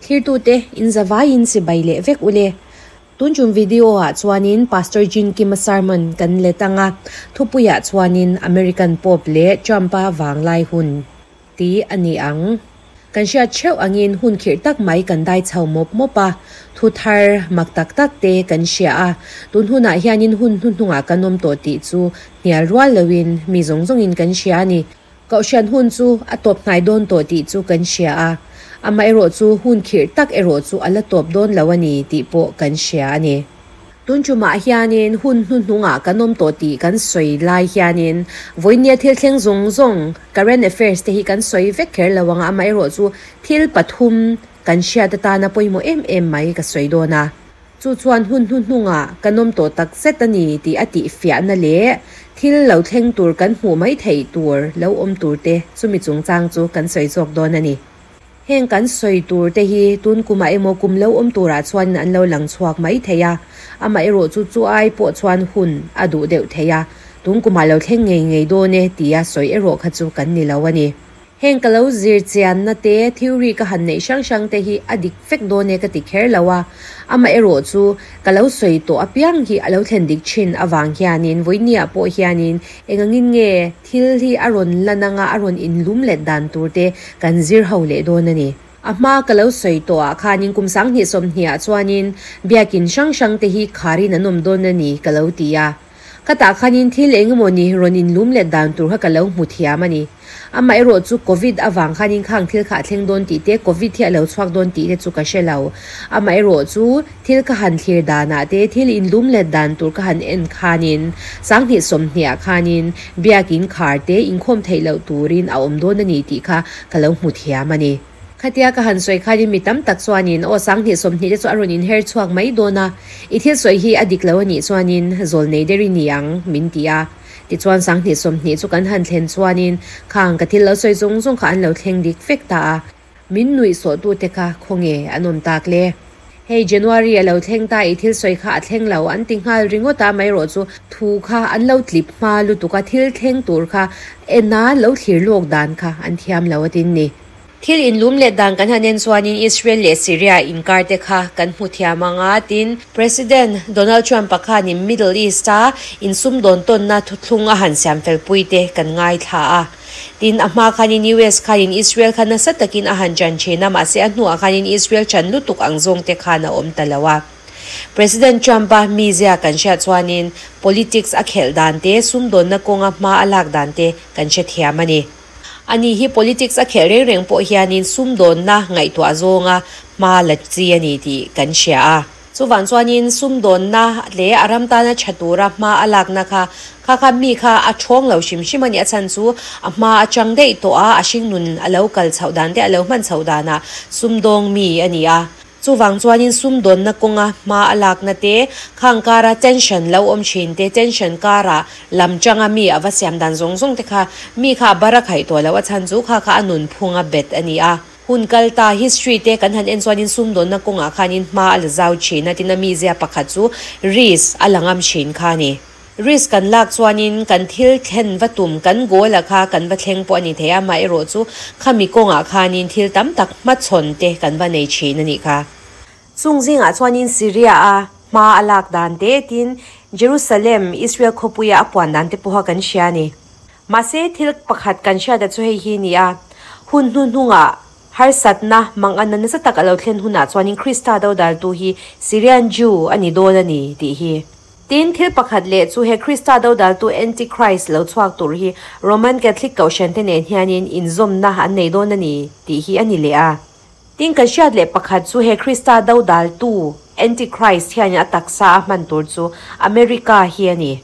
Thlirtute in zavaiin chibai leh vek ule. Tun tum video ah chuanin Pastor Jin Kima sermon kan let anga, thupuiah chuanin American Pope leh Trump-a vanglai hun tih a ni ang. Kan hriat theuh angin hun khirh tak mai kan dai chho mawp mawp a, thu thar mak tak tak te kan hria a, tun hunah hianin hun hnuhnungah kan awm tawh tih chu hnial rual loin mi zawng zawngin kan hria a ni. Kohhran hun chu a tawp hnai dawn tawh tih chu kan hria a, amaherawhchu hun khirh tak erawh chu a la tawp dawn lo a ni tih pawh kan hria a ni. Tun tumah hianin hun hnuhnungah kan awm tawh tih kan sawi lai hianin vawinia thil thleng zawng zawng, current affairs, te hi kan sawi vek kher lo ang a, amaherawhchu thil pathum kan hriat atana pawimawh em em mai ka sawi dawn a. Chu chuan hun hnuhnungah kan awm tawh tak zet a ni tih a tihfiahna leh thil lo thleng tur kan hmuh mai theih tur lo awm tur te chumi chungchang chu kan sawi zawk dawn a ni. Heng kan sawi tur te hi tun kumah emaw kum lo awm turah chuanin an lo lang chhuak mai thei a, amaherawh chu chu ai pawh chuan hun a duh deuh thei a, tun kumah lo thleng ngei ngei dawn e tia sawi erawh kha chu kan ni lo a ni. Heng ka lo zir chianna te, theory ka han neih hrang hrang te hi a dik vek dawn e ka ti kher lo a, amaherawh chu ka lo sawi tawh apiang hi a lo thlen dik thin avang hianin vawinia pawh hianin engangin nge thil hi a rawn lan anga a rawn inlum let dan tur te kan zir ho leh dawn a ni. A hma ka lo sawi tawh ah khanin kum 2020 ah chuanin biakin hrang hrang te hi kharin an awm dawn a ni ka lo ti a. Ka tah khanin thil eng emaw ni rawn inlum let dan tur kha ka lo hmu thiam a ni. Amaherawh chu Covid avang khanin khang thil kha a thleng dawn tih te, Covid hi a lo chhuak dawn tih te chu ka hre lo. Amaherawh chu thil ka han thlir danah te, thil inlum let dan tur ka han en khanin, 2020 ah khanin biakin khar te inkhawm theih loh turin a awm dawn a ni tih kha ka lo hmu thiam a ni. Khatia ka han sawi khanin mi tam tak chuanin aw 2020 te chu a rawn inher chhuak mai dawn a, i thil sawi hi a dik lo a nih chuanin zawl nei der i ni ang min ti a. Tichuan 2020 chu kan han thlen chuanin khang ka thil lo sawi zawng zawng kha an lo thleng dik vek ta a, min nuih sawhtute kha khawnge an awm tak le? Hei January a lo thleng ta i thil sawi kha a thleng lo an ti nghal ringawt a, amaherawh chu thu kha an lo tlip hma lutuk a, thil thleng tur kha ena lo thlir lawk dan kha an thiam lo a tin ni. Thil inlum leh dan kan han en chuanin Israel leh Syria inkar te kha kan hmu thiam ang a, tin, President Donald Trump-a khanin Middle East-a insumdawn tawnna thuthlung a han siam felpui te kan ngaithla a. Tin, a hma khanin US khanin Israel kha nasa takin a han chan thin a, mahse a hnuah khanin Israel chan lutuk ang zawng te khan a awm ta lo a. President Trump-a mizia kan hriat chuanin politics a khelh dan te, sumdawnna kawnga hma a lak dan te kan hrethiam a ni. Ani hi politics a khelh reng reng pawh hianin sumdawnna ngaihtuah zawnga hma la chi a ni tih kan hria a. Chuvang chuanin sumdawnna leh a ram tana tha tura hma a lakna kha kha kha mi kha a thawng lo hrim hrim a ni. A chhan chu a hma atang daih tawh a, a hringnun a lo kal chhoh dan te a lo hman chhoh danah sumdawng mi a ni a. Chuvang chuanin sumdawnna kawnga hma a lakna te, khang kara tension lo awm thin te, tension kara lam changa mi a va siam dan zawng zawng te kha mi kha a bar a khaih tawh lo, a chhan chu kha kha a nunphung a bet a ni a. Hun kal ta, history, te kan han en chuanin sumdawnna kawngah khanin hma a la zau thin a, tin a mizia pakhat chu risk a la ngam thin kha a ni. Risk kan lak chuanin kan thil thlen va tum, kan goal-a kha kan va thleng pawh a ni thei a, amaherawh chu khami kawngah khanin thil tam tak hmachhawn te kan va nei thin a nih kha. Chung zingah chuanin Syria-a hma a lak dan te tin Jerusalem, Israel khawpuia a puan dan te pawha kan hria a ni. Mahse thil pakhat kan hriata chu hei hi a ni a, hun hnuhnungah harsatna manganna nasa tak a lo thlen hunah chuanin Krista dodaltu hi Syrian Jew a ni dawn a ni tih hi. Tin, thil pakhat leh chu he Krista dodaltu Antichrist lo chhuak tur hi Roman Catholic Kohhran te nen hianin inzawmna an nei dawn a ni tih hi a ni leh a. Tin, kan hriat leh pakhat chu he Krista dodaltu Antichrist hianin a taksa a hman tur chu America hi a ni.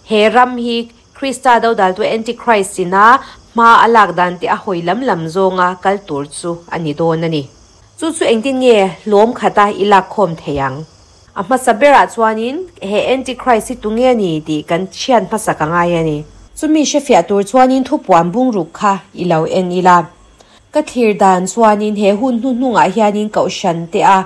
He ram hi Krista dodaltu Antichrist ina hma a lak dan te a hawi lam lam zawnga kal tur chu a ni dawn a ni. Chu chu engtin nge hlawm khata i lak khawm thei ang? A hmasa berah chuanin he Antichrist hi tunge a ni tih kan hriat hmasak a ngai a ni. Chumi hrefiah tur chuanin thupuan bungruk kha i lo en ila. Ka thlir dan chuanin he hun hnuhnungah hianin kohhran te a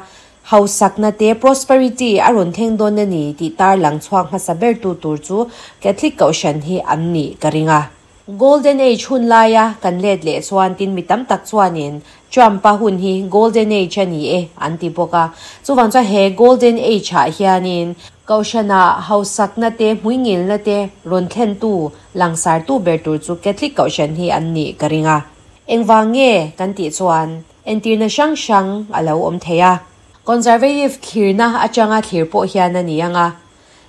hausakna te, prosperity, a rawn thleng dawn a ni tih tarlang chhuak hmasa bertu tur chu Catholic kohhran hi an nih ka ring a. Golden Age hun laia kan let leh chuan tin mi tam tak chuanin Trump-a hun hi Golden Age a ni e an ti bawk a. Chuvang chuan he Golden Age-ah hianin Kohhranah hausakna te, hmuingilna te rawn thlentu, langsartu ber tur chu Catholic Kohhran hi an nih ka ring a. Engvang nge kan tih chuan entirna hrang hrang a lo awm thei a. Conservative thlirna atanga thlir pawh hian a ni ang a.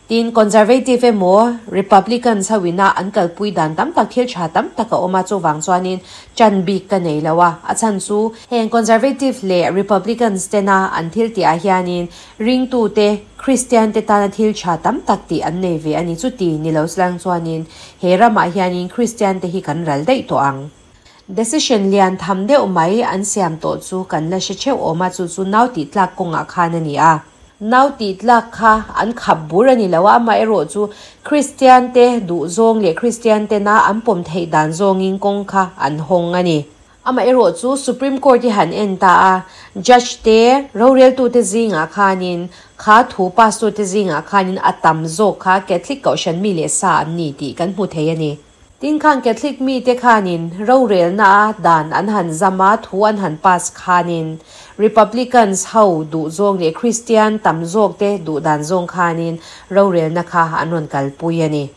Tin, Conservative emaw Republicans ho ina an kalpui dan tam tak thil tha tam tak a awm a, chuvang chuanin ṭan bik ka nei lo a. A chhan chu heng Conservative leh Republicans tena an thil tihah hianin ringtute, Kristian te tana thil tha tam tak tih an nei ve a ni. Chuti ni lo silang chuanin he ramah hianin Kristian te hi kan ral daih tawh ang. Decision lian tham deuh mai an siam tawh chu kan la hre theuh awm a, chu chu nau tih tlak kawngah khan a ni a. Nau tih tlak kha an khap bur a ni lo a, amaherawh chu Kristian te duh zawng leh Kristian tena an pawm theih dan zawngin kawng kha an hawng a ni. Amaherawh chu Supreme Court hi han en ta a, Judge te, roreltute zingah khanin, kha thu pass tute zingah khanin a tam zawk kha Catholic Kohhran mi leh sa an ni tih kan hmu thei a ni. Tin khan Catholic mite khanin rorelna a dan an han zam a, thu an han pass khanin Republicans ho duh zawng leh Christian tam zawk te duh dan zawng khanin rorelna kha an rawn kalpui a ni.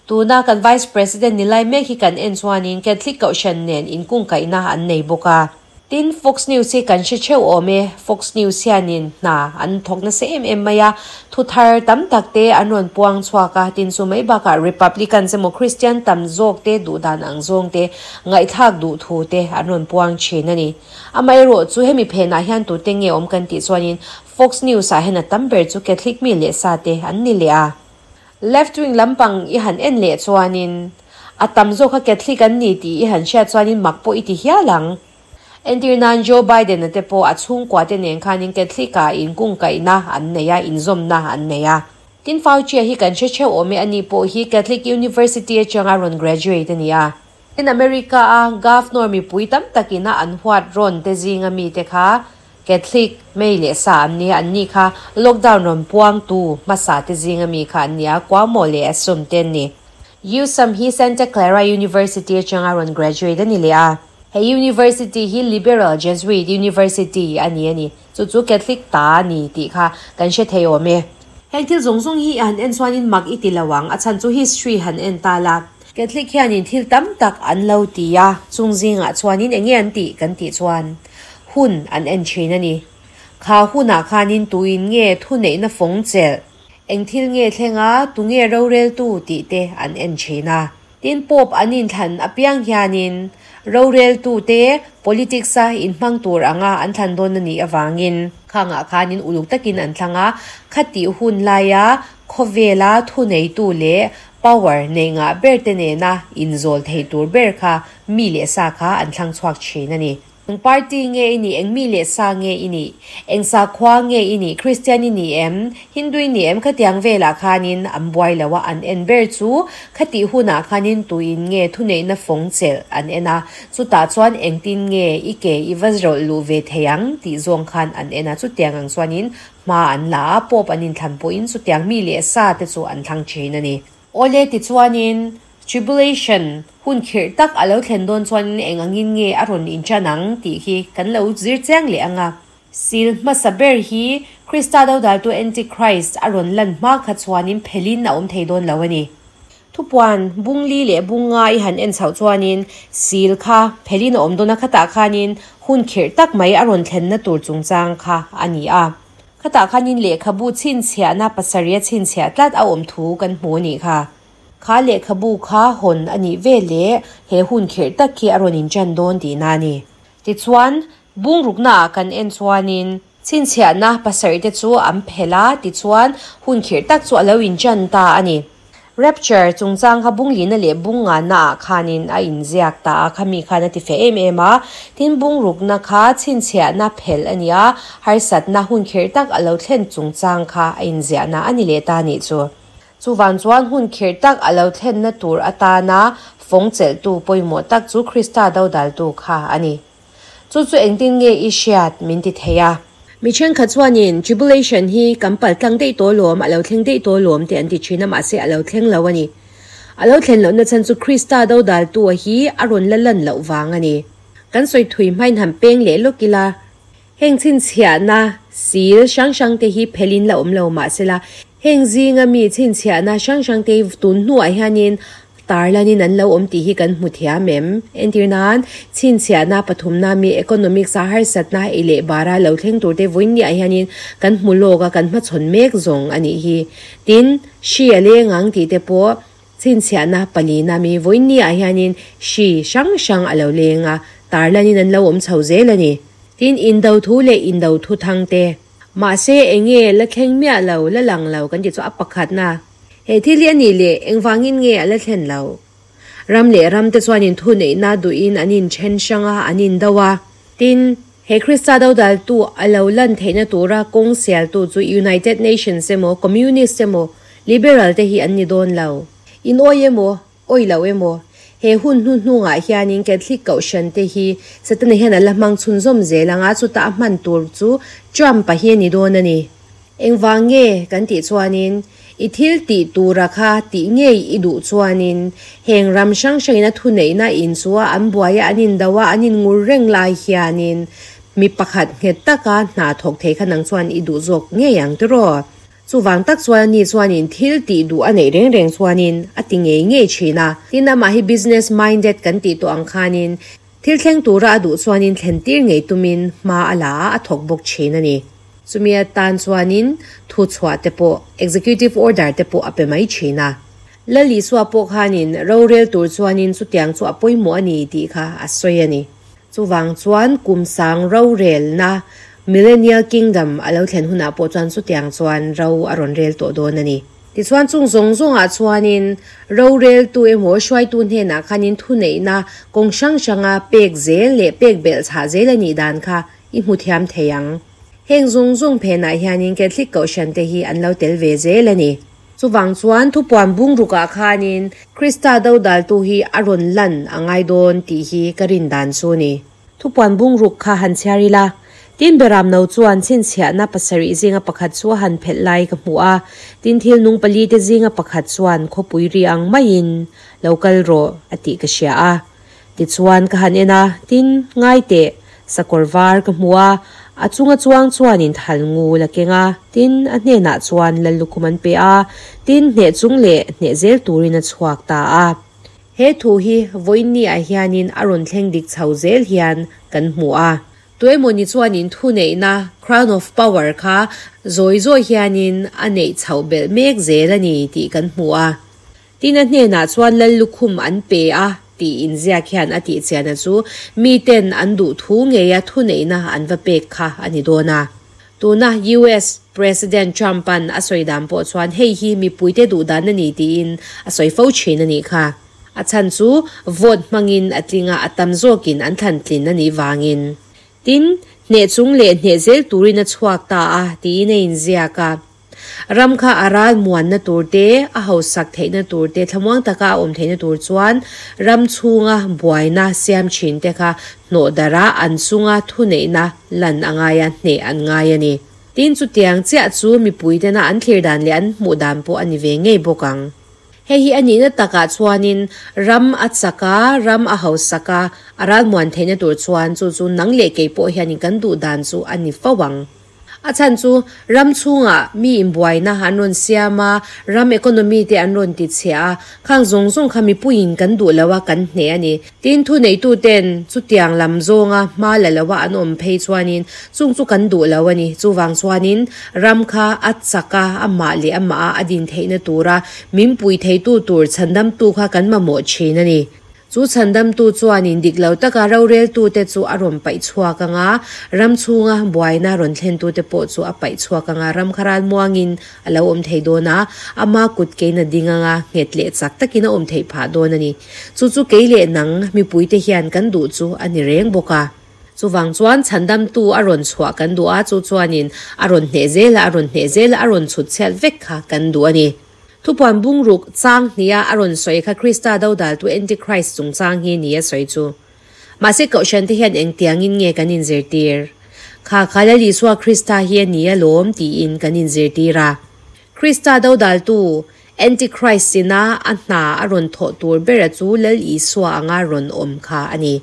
Tuna kan Vice President ni lai mek hi kan en chuanin Catholic Kohhran nen inkungkaihna an nei bawk a. Tin, Fox News hi kan hre theuh awm e. Fox News hianin hna an thawk nasa em em mai a, thu thar tam tak te an rawn puang chhuak a, tin chu mai bakah Republicans emaw Christian tam zawk te duh dan ang zawng te ngaihthlak duh thu te an rawn puang thin a ni. Amaherawh chu hemi phenah hian tute nge awm kan tih chuanin Fox News ah hian a tam ber chu Catholic mi leh sa te an ni leh a. Left wing lampang i han en leh chuanin a tam zawk kha Catholic an ni tih i han hriat chuanin mak pawh i ti hial ang. Entir nan Joe Biden-a te pawh a chhungkua te nen khanin Catholic-ah inkungkaihna an nei a, inzawmna an nei a. Tin Fauci-a hi kan hre theuh awm e, ani pawh hi Catholic University atanga rawn graduate a ni a. Tin America-a Governor mipui tam takina an huat rawn te zinga mite kha Catholic mei leh sa an nia, an ni kha lockdown rawn puangtu hmasa te zinga mi kha an nia, Cuomo leh Asum te an ni. Newsom hi Santa Clara University atanga rawn graduate a ni leh a. He university hi Liberal Jesuit University a ni a ni. Chu chu Catholic ta a ni tih kha kan hre thei awm e. Heng thil zawng zawng hi i han en chuanin mak i ti lo ang, a chhan chu history han en ta la. Catholic hianin thil tam tak an lo ti a, chung zingah chuanin enge an tih kan tih chuan hun an en thin a ni. Kha hunah khanin tuin nge thuneihna fawng chelh, eng thil nge thleng a, tunge roreltu tih te an en thin a. Tin, Pope an inthlan apiang hianin roreltute politics-a inhmang tur anga an thlan dawn a nih avangin khangah khanin uluk takin an thlang a, khatih hun laia khawvela thuneitu leh power nei ngah berte nena inzawl thei tur ber kha mi leh sa kha an thlang chhuak thin a ni. Eng party nge i nih? Eng mi leh sa nge i nih? Eng sakhua nge i nih? Kristian i ni em? Hindu i ni em? Khatiang velah khanin an buai lo a, an en ber chu khatih hunah khanin tuin nge thuneihna fawng chelh an en a, chutah chuan engtin nge i ke i va rawlh luh ve thei ang tih zawng khan an en a, chutiang ang chuanin hma an la a, Pope an inthlan pawhin chutiang mi leh sa te chu an thlang thin a ni. Awle tichuanin Tribulation hun khirh tak a lo thlen dawn chuanin eng angin nge a rawn inṭan ang tih hi kan lo zir chiang leh ang a. Sil hmasa ber hi Krista dodaltu Antichrist a rawn lan hma kha chuanin phelin a awm thei dawn lo a ni. Thupuan bung li leh bung nga i han en chhoh chuanin sil kha phelin a awm dawn a, khatah khanin hun khirh tak mai a rawn thlenna tur chungchang kha a ni a. Khatah khanin lehkhabu chhinchhiahna pasarih a chhinchhiah tlat a awm thu kan hmu a nih kha. Kha lehkhabu kha hawn a nih ve leh he hun khirh tak khi a rawn inṭan dawn tihna a ni. Tichuan, bungruknaah kan en chuanin chhinchhiahna pasarihte chu an phelh a, tichuan hun khirh tak chu a lo inṭan ta a ni. Rapture chungchang kha bunglihna leh bungngahnaah khanin a inziak ta a, khami khan a ti feh em em a. Tin, bungrukna kha chhinchhiahna phelh a ni a, harsatna hun khirh tak a lo thlen chungchang kha a inziahna a ni leh ta a nih chu. Chuvan chuan hun khirh tak a lo thlenna tur atana fawng chelhtu pawimawh tak chu Krista dodaltu kha a ni. Chu chu engtin nge i hriat min ti thei a? Mi thenkhat chuanin tribulation hi kan pal tlang daih tawh lawm, a lo thleng daih tawh lawm tih an ti thin a, mahse a lo thleng lo a ni. A lo thlen lohna chhan chu Krista dodaltu-a hi a rawn la lan loh vang a ni. Kan sawi thui hmain han peng leh lawk ila, heng chhinchhiahna sil hrang hrangte hi phelin la awm lo mah sela, heng zinga mi chhinchhiahna hrang hrangte hi tun hnuah hianin tarlanin an lo awm tih hi kan hmu thiam em? Entir nan, chhinchhiahna pathumna mi economics a harsatna ei leh bara lo thleng turte vawiinniah hianin kan hmu lawk a, kan hmachhawn mek zawng a nih hi. Tin, hri a leng ang tih te pawh chhinchhiahna palina mi vawiinniah hianin hri hrang hrang a lo leng a, tarlanin an lo awm chho zel a ni. Tin, indo thu leh indo thu thang te. Mahse, enge la thleng miah lo, la lang lo kan tih chu a pakhatna. He thil hi a nih leh engvangin nge a la thlen lo? Ram leh ram te chuan inthuneihna duhin an inthen hrang a, an indo a. Tin, he Krista dodaltu a lo lan theihna tura kawng sialtu chu United Nations emaw, Communist emaw, Liberal te hi an ni dawn lo. In awi emaw, awi lo emaw, he hun hnuhnungah hianin Catholic Kohhran te hi Setana hian a la hmang chhunzawm zel ang a, chuta a hman tur chu Trump-a hi a ni dawn a ni. Engvang nge kan tih chuanin, i thil tih tura kha tih ngei i duh chuanin, heng ram hrang hrangin a thuneihna in chu a an buai a, an indo a, an inngur reng lai hianin mi pakhat nghet taka hna thawk thei kha nang chuan i duh zawk ngei ang tiraw? Chuvang tak chuan ani chuanin thil tih duh a neih reng reng chuanin a ti ngei ngei thin a. Tin, amah hi business minded kan tih tawh ang khanin thil thleng tura a duh chuanin thlentir ngei tumin hma a la a, a thawk bawk thin a ni. Chumi atan chuanin thuchhuah te pawh, executive order te pawh a pe mai thin a. Lal Isua pawh khanin rorel tur chuanin chutiang chu a pawimawh a ni tih kha a sawi a ni. Chuvang chuan kum sang rorelna, Millennial Kingdom, a lo thlen hunah pawh chuan chutiang chuan ro a rawn rel tawh dawn a ni. Tichuan chung zawng zawngah chuanin roreltu emaw hruaitu hnenah khanin thuneihna kawng hrang hranga pek zel leh pek belh chhah zel a nih dan kha i hmu thiam thei ang. Heng zawng zawng phenah hianin Catholic Kohhran te hi an lo tel ve zel a ni. Chuvang chuan thupuan bungrukah khanin Krista dodaltu hi a rawn lan a ngai dawn tih hi ka rin dan chu a ni. Thupuan bungruk kha han chhiar ila, tin Beramno chuan chhinchhiahna pasarih zinga pakhat chu a han phelh lai ka hmu a, tin thil nung pali te zinga pakhat chuan khawpui ri ang maiin lo kal rawh a tih ka hria a. Tichuan ka han en a, tin, ngai teh, sakawr var ka hmu a, a chunga chuang chuanin thal ngul a keng a, tin, a hnenah chuan lal lukhum an pe a, tin, hneh chung leh hneh zel turin a chhuak ta a. He thu hi vawiinniah hianin a rawn thleng dik chho zel hian kan hmu a. Tuemawni chuanin thuneihna, crown of power, kha zawi zawi hianin a neih chhoh belh mek zel a ni tih kan hmu a. Tin a hnenah chuan lal lukhum an pe a tih inziak hian a tih chiana chu miten an duh thu ngeia thuneihna an va pek kha a ni dawn a. Tuna US President Trump-a'n a sawi dan pawh chuan hei hi mipuite duh dan a ni tiin a sawi fo thin a nih kha. A chhan chu vote hmangin a tling a, a tam zawkin an thlan tlin a nih vangin. Tin, hneh chung leh hneh zel turin a chhuak ta a tiin a inziak a. Ram kha a ral muanna tur te, a hausak theihna tur te, thlamuang taka a awm theihna tur chuan ram chhunga buaina siam thin te kha hnawh darh a, an chunga thuneihna lan a ngai a, hneh an ngai a ni. Tin, chutiang chiah chu mipui tena an thlir dan leh an hmuh dan pawh a ni ve ngei bawk ang. Hei hi a nihna takah chuanin ram a chak a, ram a hausak a, a ral muan theihna tur chuan chu chu nang leh kei pawh hianin kan duh dan chu a ni fo ang. A chhan chu ram chhungah mi inbuaina an rawn siam a, ram economy te an rawn ti chhia a, khang zawng zawng kha mipuiin kan duh lo a, kan hneh a ni. Tin, thuneituten chutiang lam zawnga hma la lo a an awm phei chuanin chung chu kan duh lo a ni. Chuvang chuanin ram kha a chak a, amah leh amah a a din theihna tura min pui theitu tur chhandamtu kha kan mamawh thin a ni. Chu chhandamtu chuanin dik lo taka roreltute chu a rawn paih chhuak ang a, ram chhunga buaina rawn thlentute pawh chu a paih chhuak ang a, ram kha ralmuangin a lo awm thei dawn a, ama kut kein a ding ang a, nghet leh chak takin a awm theih phah dawn a ni. Chu chu kei leh nang mipuite hian kan duh chu a ni reng bawk a. Chuvang chuan chhandamtu a rawn chhuah kan duh a, chu chuanin a rawn hneh zel a, a rawn hneh zel a, a rawn chhut chhiat vek kha kan duh a ni. Thupuan bungruk chang hniha a rawn sawi kha Krista dodaltu Antichrist chungchang hi ni a sawi chu. Mahse Kohhran te hian engtiangin nge kan inzirtir? Kha kha Lal Isua Krista hi a ni alawm tiin kan inzirtir a. Krista dodaltu Antichrist ina a hna a rawn thawh tur bera chu Lal Isua anga rawn awm kha a ni.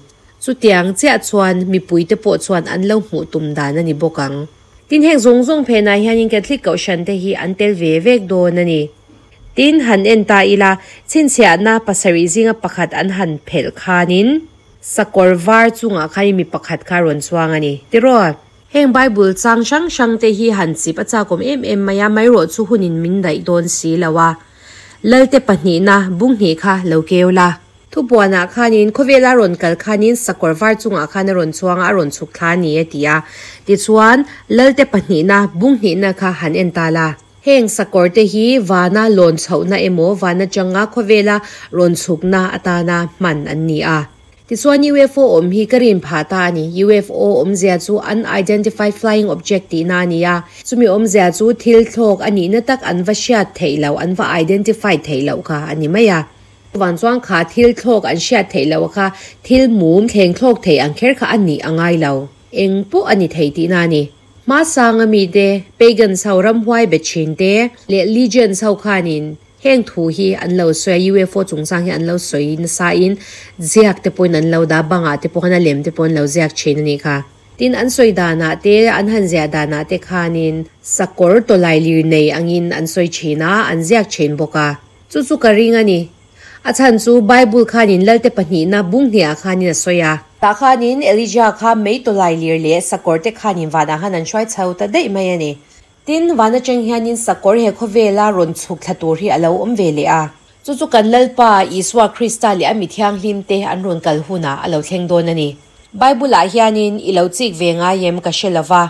Chutiang chiah chuan mipuite pawh chuan an lo hmuh tum dan a ni bawk ang. Tin, heng zawng zawng phenah hianin Catholic Kohhran te hi an tel ve vek dawn a ni. Tin, han en ta ila, chhinchhiahna pasarih zinga pakhat an han phelh khanin sakawr var chungah khanin mi pakhat kha a rawn chuang a ni. Tiraw? Heng Bible chang hrang hrang te hi han chip a chakawm em em mai a, mairawh chu hunin min daih dawn si lo a. Lalte pahnihna bung hnih kha lo keu la. Thupuanah khanin khawvela rawn kal khanin sakawr var chungah khan a rawn chuang a, a rawn chhuk thla a ni a ti a. Tichuan, Lalte pahnihna bung hnihna kha han en ta la. Heng sakawr te hi vana lawn chhohna emaw van atanga khawvela rawn chhukna atana hman an ni a. Tichuan UFO awm hi ka rin phah ta a ni. UFO awmzia chu Unidentified Flying Object tihna a ni a. Chumi awmzia chu thil thlawk a nihna tak an va hriat theih loh, an va identify theih loh kha a ni mai a. Chuvang chuan kha thil thlawk an hriat theih loh kha thil mum thleng thlawk thei ang kher kha a nih a ngai lo. Eng pawh a ni thei tihna a ni. Hmasanga mite, Pagans ho ramhuai be thin te leh Legions ho khanin Heng thu hi an lo sawi a, UFO chungchang hi an lo sawi nasa in ziak te pawhin an lo dah, bangah te pawh khan a lem te pawh an lo ziak thin a nih kha. Tin, an sawi danah te, an han ziah danah te khanin sakawr tawlai lir nei angin an sawi thin a, an ziak thin bawk a. Chu chu ka ring a ni. A chhan chu Bible khanin Lalte pahnihna bung hniah khanin a sawi a. Tah khanin Elijah kha mei tawlai lir leh sakawr te khanin vanah khan an hruai chho ta daih mai a ni. Tin, van atang hianin sakawr he khawvela rawn chhuk thla tur hi a lo awm ve leh a. Chu chu kan Lalpa, Isua Krista leh a mi thianghlimte an rawn kal hunah a lo thleng dawn a ni. Bible-ah hianin i lo chik ve ngai em ka hre lo va,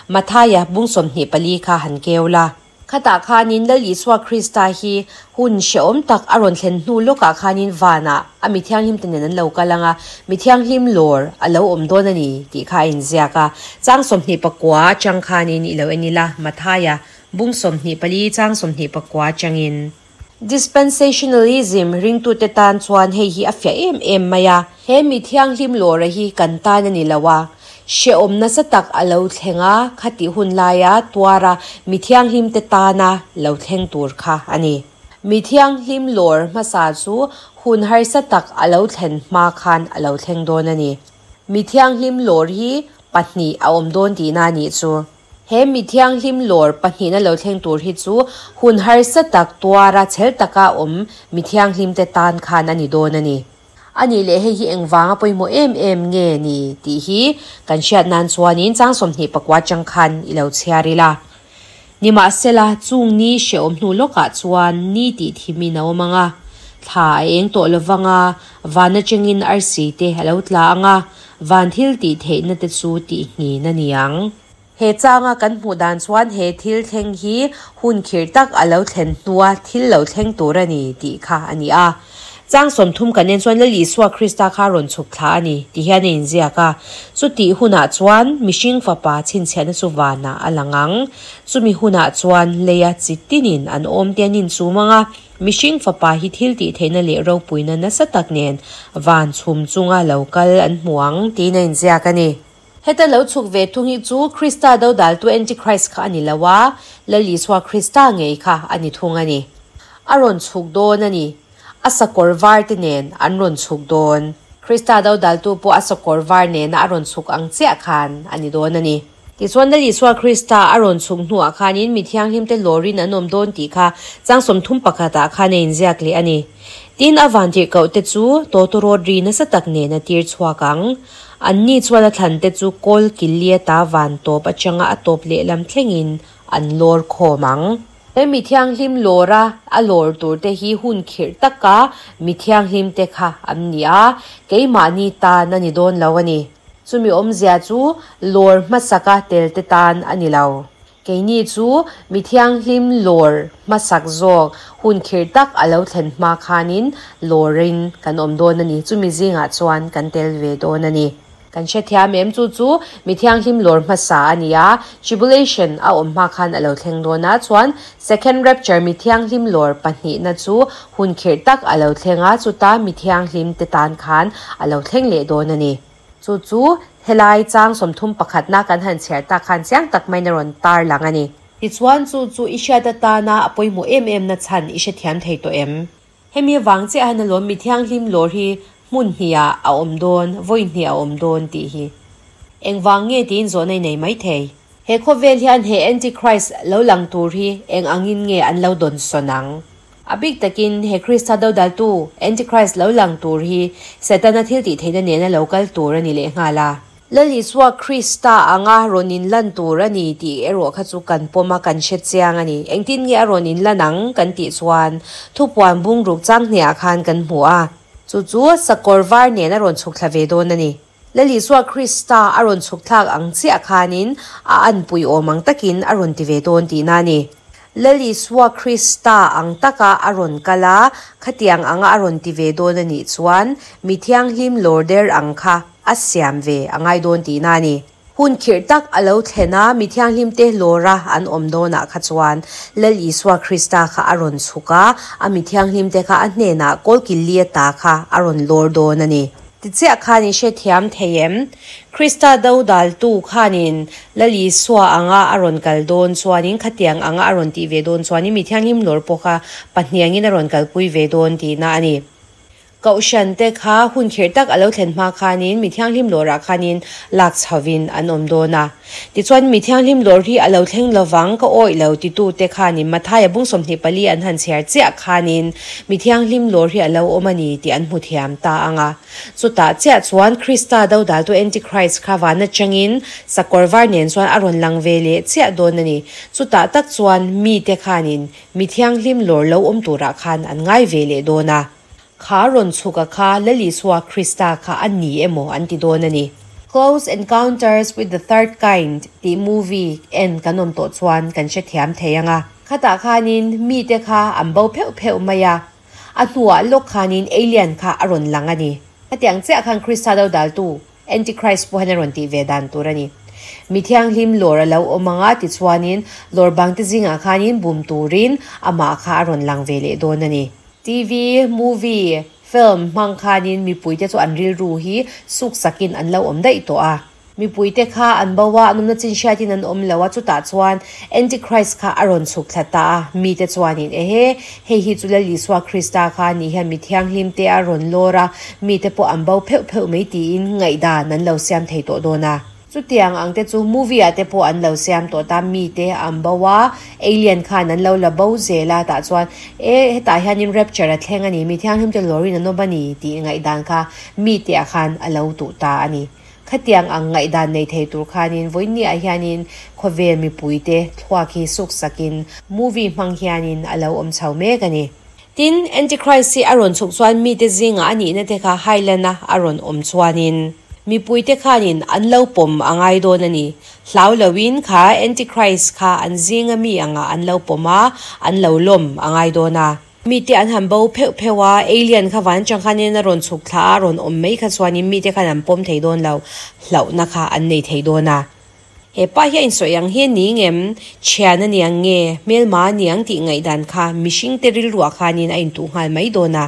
Mathaia bung 24 kha han keu la. Khatah khanin Lal Isua Krista hi hun hrehawm tak a rawn thlen hnu lawkah khanin vanah a mi thianghlimte nen an lo kal ang a, mi thianghlim lawr a lo awm dawn a ni tih kha a inziak a. Chang 29 atang khanin i lo en ila, Mathaia bung 24 chang 24 atangin. Dispensationalism ringtute tan chuan hei hi a fiah em em mai a. He mi thianghlim lawra hi kan tan a ni lo a, hrehawm nasa tak a lo thleng a, khatih hun laia tuara mi thianghlimte tana lo thleng tur kha a ni. Mi thianghlim lawr hmasa chu hun harsa tak a lo thlen hma khan a lo thleng dawn a ni. Mi thianghlim lawr hi pahnih a awm dawn tihna a nih chu. He mi thianghlim lawr pahnihna lo thleng tur hi chu hun harsa tak tuara chhel taka awm mi thianghlimte tan khan a ni dawn a ni. A nih leh hei hi engvanga pawimawh em em nge ni tih hi kan hriat nan chuanin chang 29 chang khan i lo chhiar ila. Nimahsela, chung ni hrehawm hnu lawkah chuan ni tih thimin a awm ang a, thla a eng tawh lo vang a, van atangin arsi te a lo tla ang a, van thil tih theihna te chu tihnghin a ni ang. He changa kan hmuh dan chuan he thil thleng hi hun khirh tak a lo thlen hnua thil lo thleng tur a ni tih kha a ni a. Chang 30 kan en chuan Lal Isua Krista kha rawn chhuk thla a ni ti hian a inziak a. Chutih hunah chuan mihring fapa chhinchhiahna chu vanah a lang ang. Chumi hunah chuan leia chi tinin an awm te an inchum ang a, mihring fapa hi thil tih theihna leh ropuina nasa tak nen van chhum chunga lo kal an hmu ang tiin a inziak a ni. Heta lo chhuk ve thung hi chu Krista dodaltu Antichrist kha a ni lo a, Lal Isua Krista ngei kha a ni thung a ni. A rawn chhuk dawn a ni. A sakawr var te nen an rawn chhuk dawn. Krista dodaltu pawh a sakawr var nena a rawn chhuk ang chiah khan a ni dawn a ni. Tichuan Lal Isua Krista a rawn chhuk hnuah khanin mi thianghlimte lawrin an awm dawn tih kha chang 31 ah khan a inziak leh a ni. Tin, a vantirhkoh te chu tawtawrawt ri nasa tak nen a tir chhuak ang. Anni chuan a thlan te chu kawl killi ata van tawp atanga a tawp lehlam thlengin an lawr khawm ang. He mi thianghlim lawra a lawr tur te hi hun khirh taka mi thianghlim te kha an ni a, keimahni tan a ni dawn lo a ni. Chumi awmzia chu lawr hmasaka tel te tan a ni lo. Keini chu mi thianghlim lawr hmasak zawk hun khirh tak a lo thlen hma khanin lawrin kan awm dawn a ni. Chumi zingah chuan kan tel ve dawn a ni. Kan hrethiam em? Chu chu mi thianghlim lawr hmasa a ni a, tribulation a awm hma khan a lo thleng dawn a. Chuan second rapture mi thianghlim lawr pahnihna chu hun khirh tak a lo thleng a, chuta mi thianghlim te tan khan a lo thleng leh dawn a ni. Chu chu helai chang 31 na kan han chhiar tak khan chiang tak maiin a rawn tar lang a ni. Tichuan chu chu i hriat atana a pawimawh em em na chhan i hrethiam thei tawh em? Hemi avang chiah hian alawm mi thianghlim lawr hi hmun hnihah a awm dawn, vawi hnih a awm dawn tih hi. Engvang nge tiin zawhna i nei maithei. He khawvel hian he Antichrist lo lang tur hi eng angin nge an lo dawn sawn ang? A bik takin he Krista dodaltu Antichrist lo lang tur hi Setana thiltihtheihna nena lo kal tur a ni lehnghal a. Lal Isua Krista anga rawn inlan tur a ni tih erawh kha chu kan pawm a, kan hre chiang a ni. Engtin nge a rawn inlan ang kan tih chuan thupuan bungruk changhniah khan kan hmu a, chu chu sakawr var nen a rawn chhuk thla ve dawn a ni. Lal Isua Krista a rawn chhuk thlak ang chiah khanin a anpui awm ang takin a rawn ti ve dawn tihna a ni. Lal Isua Krista ang taka a rawn kal a, khatiang anga a rawn ti ve dawn a nih chuan mi thianghlim lawr der ang kha a siam ve a ngai dawn tihna a ni. Hun khirh tak a lo thlen a, mi thianghlimte lawra an awm dawnah kha chuan Lal Isua Krista kha a rawn chhuk a, a mi thianghlimte kha a hnenah kawlkil li ata kha a rawn lawr dawn a ni. Ti chiah khan i hrethiam thei em? Krista dodaltu khanin Lal Isua anga a rawn kal dawn chuanin khatiang anga a rawn tih ve dawn chuanin mi thianghlim lawr pawh kha pahniangin a rawn kalpui ve dawn tihna a ni. Kohhran te kha hun khirh tak a lo thlen hma khanin mi thianghlim lawrah khanin lak chhovin an awm dawn a. Tichuan mi thianghlim lawr hi a lo thleng lovang ka awih lo titute khanin Mathaia bung 24 an han chhiar chiah khanin mi thianghlim lawr hi a lo awm a ni tih an hmu thiam ta ang a. Chutah chiah chuan Krista dodaltu Antichrist kha van atangin sakawr var nen chuan a rawn lang ve leh chiah dawn a ni. Chutah tak chuan mite khanin mi thianghlim lawr lo awm turah khan an ngai ve leh dawn a. Kha rawn chhuk a kha Lal Isua Krista kha a ni emaw an ti dawn a ni. Close Encounters with the Third Kind tih movie en kan awm tawh chuan kan hrethiam thei ang a. Khatah khanin mite kha an bo pheuh pheuh mai a, a hnuah lawk khanin alien kha a rawn lang a ni. Hetiang chiah khan Krista dodaltu Antichrist pawh hian a rawn tih ve dan tur a ni. Mi thianghlim lawr a lo awm ang a, tichuanin lawr bangte zingah khanin bum turin amah kha a rawn lang ve leh dawn a ni. TV, movie, film hmang khanin mipuite chu an rilru hi suk sakin an lo awm daih tawh a. Mipuite kha an bo a, an awmna chin hriatin an awm lo a, chutah chuan Antichrist kha a rawn chhuk thla ta a, mite chuanin, Ehe, hei hi chu Lal Isua Krista kha a nih hian mi thianghlimte a rawn lawr a, mite pawh an bo pheuh pheuh mai tiin ngaihdan an lo siam thei tawh dawn a. Chutiang ang te chu movie ah te pawh an lo siam tawh ta, mite an bo a, alien khan an lo la bo zel a, tah chuan e hetah hianin rapture a thleng a ni, mi thianghlimte lawrin an awm a ni tih ngaihdan kha mite ah khan a lo tuh ta a ni. Khatiang ang ngaihdan nei thei tur khanin vawiinniah hianin khawvel mipuite thluak hi suk sakin movie hmang hianin a lo awm chho mek a ni. Tin, Antichrist hi a rawn chhuk chuan mite zingah a nihna te kha Highland-a a rawn awm chuanin mipuite khanin an lo pawm a ngai dawn a ni. Hlau loin kha Antichrist kha an zinga mi angah an lo pawm a, an lo lawm a ngai dawn a. Mite an han bo pheuh pheuh a, alien kha van atang khanin a rawn chhuk thla a, a rawn awm mai kha chuanin mite khan an pawm thei dawn lo, hlauhna kha an nei thei dawn a. He pa hi a insawi ang hi a ni ngem? Thian a ni ang nge? Hmelma a ni ang tih ngaihdan kha mihringte rilruah khanin a intuh nghal mai dawn a.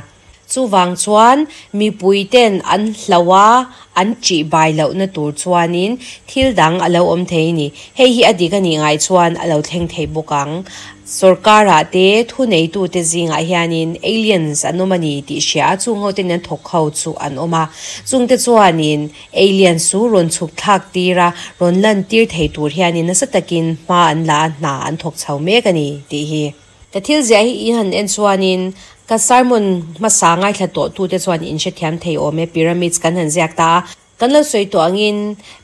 Chuvang chuan mipui ten an hlauh a, an ṭih bai lohna tur chuanin thil dang a lo awm thei a ni. Hei hi a dik a nih ngai chuan a lo thleng thei bawk ang. Sorkarah te thuneitute zingah hianin aliens an awm a ni tih hria a, chung ho ten an thawk ho chu an awm a. Chungte chuanin aliens chu rawn chhuk thlak tir a, rawn lan tir thei tur hianin nasa takin hma an la a, hna an thawk chho mek a ni tih hi. Ka thil ziah hi i han en chuanin ka sermon hmasa ngaithla tawh tute chuan in hrethiam thei awm e, pyramids kan han ziak ta a, kan lo sawi tawh angin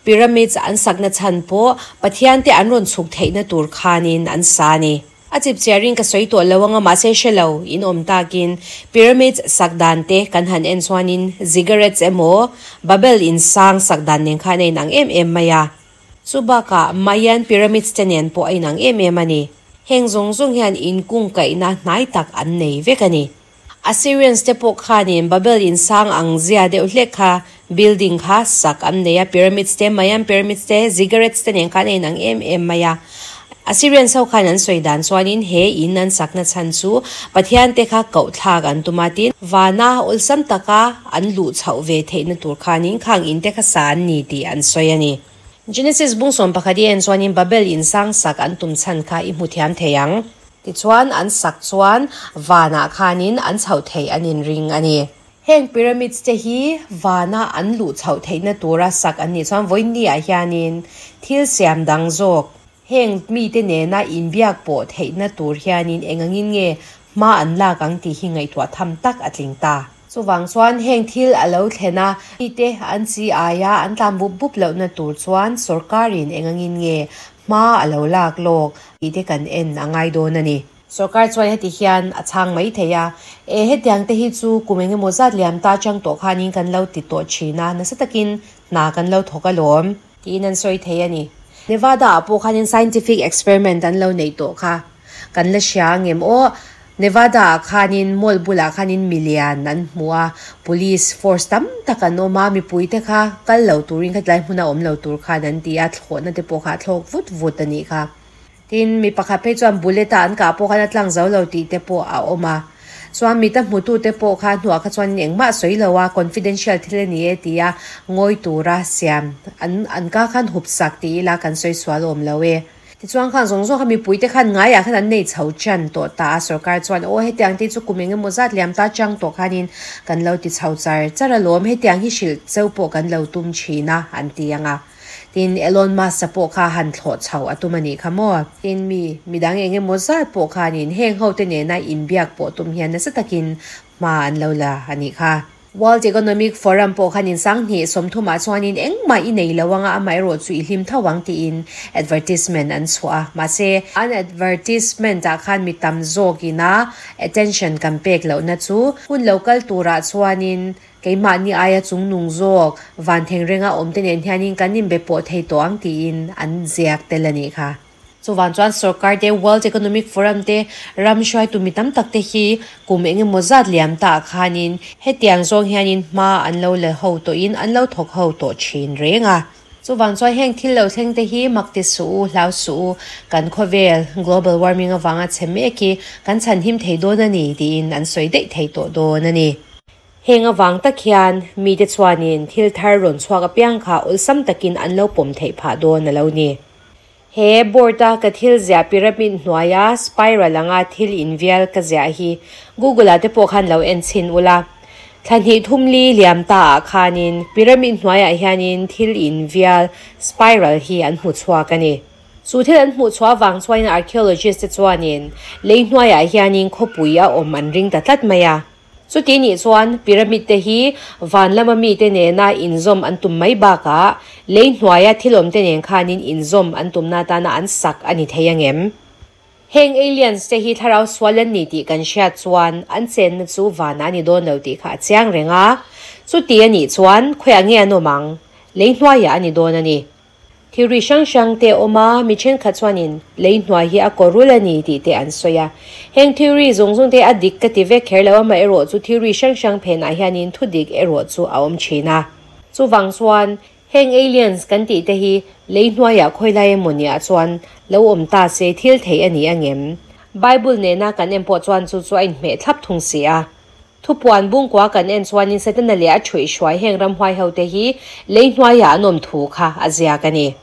pyramids an sakna chhan pawh Pathian te an rawn chhuk theihna tur khanin an sa a ni. A chip chiarin ka sawi tawh lo anga mahse hre lo in awm takin pyramids sak dan te kan han en chuanin ziggurats emaw Babel in sang sak dan nen khan a inang em em mai a. Chu bakah Mayan pyramids te nen pawh a inang em em a ni. Heng zawng zawng hian inkungkaihna hnai tak an nei vek a ni. Assyrians te pawh khanin Babel in sang ang zia deuh hlek kha building kha sak an nei a, pyramids te, Mayan pyramids te, ziggurats te nen khan a inang em em mai a. Assyrians ho khan an sawi dan chuanin he in an sakna chhan chu Pathian te kha koh thlak an tum a tin vana awlsam taka an luh chhoh ve theihna tur khanin khang in te kha sa an ni tih an sawi a ni. Genesis bung 11 i en chuanin Babel in sang sak an tum chhan kha i hmu thiam thei ang. Tichuan an sak chuan vanah khanin an chhoh theih an inring a ni. Heng pyramids te hi vana an luh chhoh theihna tura sak an nih chuan vawiin ah hianin thil siam dang zawk heng mite nena inbiak pawh theihna tur hianin eng angin nge hma an lak ang tih hi ngaihtuah tham tak a tling ta. Chuvang chuan heng thil a lo thlen a, mite an chi aia an tlan bup bup lohna tur chuan sorkarin eng angin nge hma a lo lak lawk tih te kan en a ngai dawn a ni. Sorkar chuan heti hian a chhang mai thei a, E hetiang te hi chu kum eng emaw zat liam ta atang tawh khanin kan lo ti tawh thin a, nasa takin hna kan lo thawk alawm. Tiin an sawi thei a ni. Nevada ah pawh khanin scientific experiment an lo neih tawh kha kan la hria angem aw. Nevada ah khanin mall bulah khanin milian an hmu a, police force tam tak an awm a, mipui te kha kal lo turin khatilai hmuna awm lo tur khan an ti a, thlawhna te pawh kha a thlawk vut vut a nih kha. Tin, mi pakhat phei chuan bullet a an kah pawh khan a tlang zo lo tih te pawh a awm a. Chuan mita hmutute pawh kha hnuah kha chuan engmah sawi lo a, confidential thil a ni e tia ngawi tura siam an an ka khan hup sak ti ila kan sawi sual awm lo e. Tichuan khan zawng zawng kha mipuite khan ngaiah khan an nei chho chan tawh ta a, sorkar chuan aw hetiang te chu kum eng emaw zat liam ta chang tawh khanin kan lo ti chho char char alawm, hetiang hi hrilh cheu pawh kan lo tum thin a an ti ang a. Tin, Elon Musk-a pawh kha han thlawh chho a tum a nih kha maw? Tin, mi midang eng emaw zat pawh khanin heng hote nena inbiak pawh tum hian nasa takin hma an lo la a nih kha. World Economic Forum pawh khanin 2030 ah chuanin engmah i nei lo anga amaherawh chu i hlim tho ang tiin advertisement an chhuah a. Mahse, an advertisement ah khan mi tam zawkina attention kan pek lohna chu hun lo kal turah chuanin Keimahni aia chungnung zawk van thengrenga awmte nen hianin kan inbe pawh thei tawh ang tiin an ziak tel a nih kha. Chuvang chuan sorkar te, World Economic Forum te, ram hruaitu mi tam tak te hi kum eng emaw zat liam ta ah khanin hetiang zawng hianin hma an lo la ho tawhin an lo thawk ho tawh thin reng a. Chuvang chuan heng thil lo thleng te hi mak ti suh u, hlau suh u, kan khawvel global warming avanga chhe mek hi kan chhanhim thei dawn a ni tiin an sawi daih thei tawh dawn a ni. Heng avang tak hian mite chuanin thil thar rawn chhuak apiang kha awlsam takin an lo pawm theih phah dawn a lo ni. He board-a ka thil ziah pyramid hnuaia spiral anga thil invial ka ziah hi Google-ah te pawh khan lo en chhin ula. Thla hnih thum li liam ta ah khanin pyramid hnuaiah hianin thil invial spiral hi an hmu chhuak a ni. Chu thil an hmuh chhuah avang chuanin archaeologist te chuanin lei hnuaiah hianin khawpui a awm an ring ta tlat mai a. Chuti nih chuan pyramid te hi van lama mite nena inzawm an tum mai bakah lei hnuaia thil awmte nen khanin inzawm an tumna atana an sak a ni thei angem? Heng aliens te hi thlarau sual an ni tih kan hriat chuan an chenna chu vanah a ni dawn lo tih kha a chiang reng a. Chuti a nih chuan khawiah nge an awm ang? Lei hnuaiah a ni dawn a ni. Theory hrang hrang te a awm a, mi thenkhat chuanin lei hnuai hi a kaw rul a ni tih te an sawi a. Heng theory zawng zawng te a dik ka ti vek kher lo a, amaherawh chu theory hrang hrang phenah hianin thu dik erawh chu a awm thin a. Chuvang chuan heng aliens kan tih te hi lei hnuaiah khawi lai emaw niah chuan lo awm ta se thil theih a ni angem? Bible nena kan en pawh chuan chu chu a inhmeh thlap thung si a. Thupuan bungkua kan en chuanin Setana leh a thuih hruai heng ramhuai hote hi lei hnuaiah an awm thu kha a ziak a ni.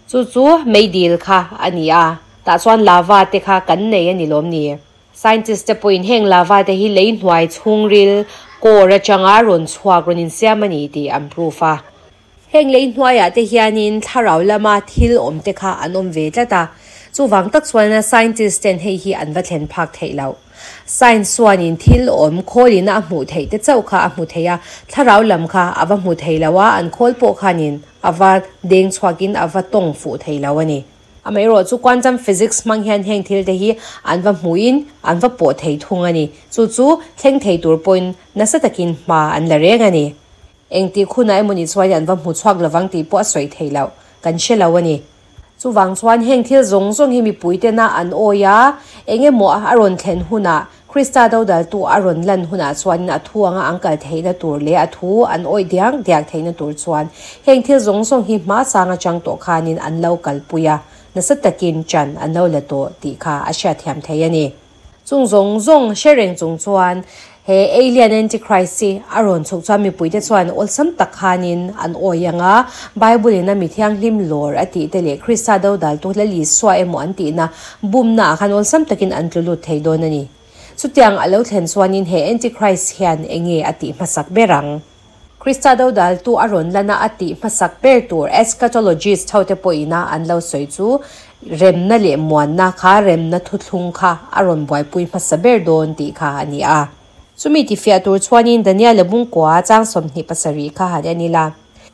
Chu chu meidil kha a ni a, tah chuan lava te kha kan nei a ni lawm ni? Scientist te pawhin heng lava te hi lei hnuai chhungril core atanga rawn chhuak rawn insiam a ni tih an proof a. Heng lei hnuaiah te hianin thlarau lama thil awm te kha an awm ve tlat a, chuvang tak chuan scientist ten hei hi an va thlen phak theih loh. Science chuanin thil awm khawlina a hmuh theih te chauh kha a hmu thei a, thlarau lam kha a va hmu thei lo a, an khawl pawh khanin a va deng chhuakin a va tawng fuh thei lo a ni. Amaherawh chu quantum physics hmang hian heng thil te hi an va hmuhin an va pawh thei thung a ni. Chu chu thleng thei tur pawhin nasa takin hma an la reng a ni. Engtik hunah emaw ni chuan an va hmu chhuak lovang tih pawh a sawi thei loh, kan hre lo a ni. Chuvang chuan heng thil zawng zawng hi mipui tena an awi a, eng emaw a rawn thlen hunah, Krista dodaltu a rawn lan hunah chuanin a thu anga an kal theihna tur leh a thu an awih diak diak theihna tur chuan heng thil zawng zawng hi hma sang atang tawh khanin an lo kalpui a, nasa takin ṭan an lo la tawh tih kha a hriatthiam thei a ni. Chung zawng zawng hre reng chung chuan He alien antichrist hi a rawn chhuk chuan mipuite chuan awlsam tak khanin an awi ang a, Bible in a mi thianghlim lawr a tih te leh Krista dodaltu Lal Isua emaw an tihna bumna ah khan awlsam takin an tlu lut thei dawn a ni. Chutiang a lo thlen chuanin he antichrist hian enge a tih hmasak ber ang? Krista dodaltu a rawn lana a tih hmasak ber tur eschatologist hote pawhina an lo sawi chu remna leh muanna kha remna thuthlung kha a rawn buaipui hmasa ber dawn tih kha a ni a. Chumi tifiah tur chuanin Daniela bungkua chang 27 kha han en ila.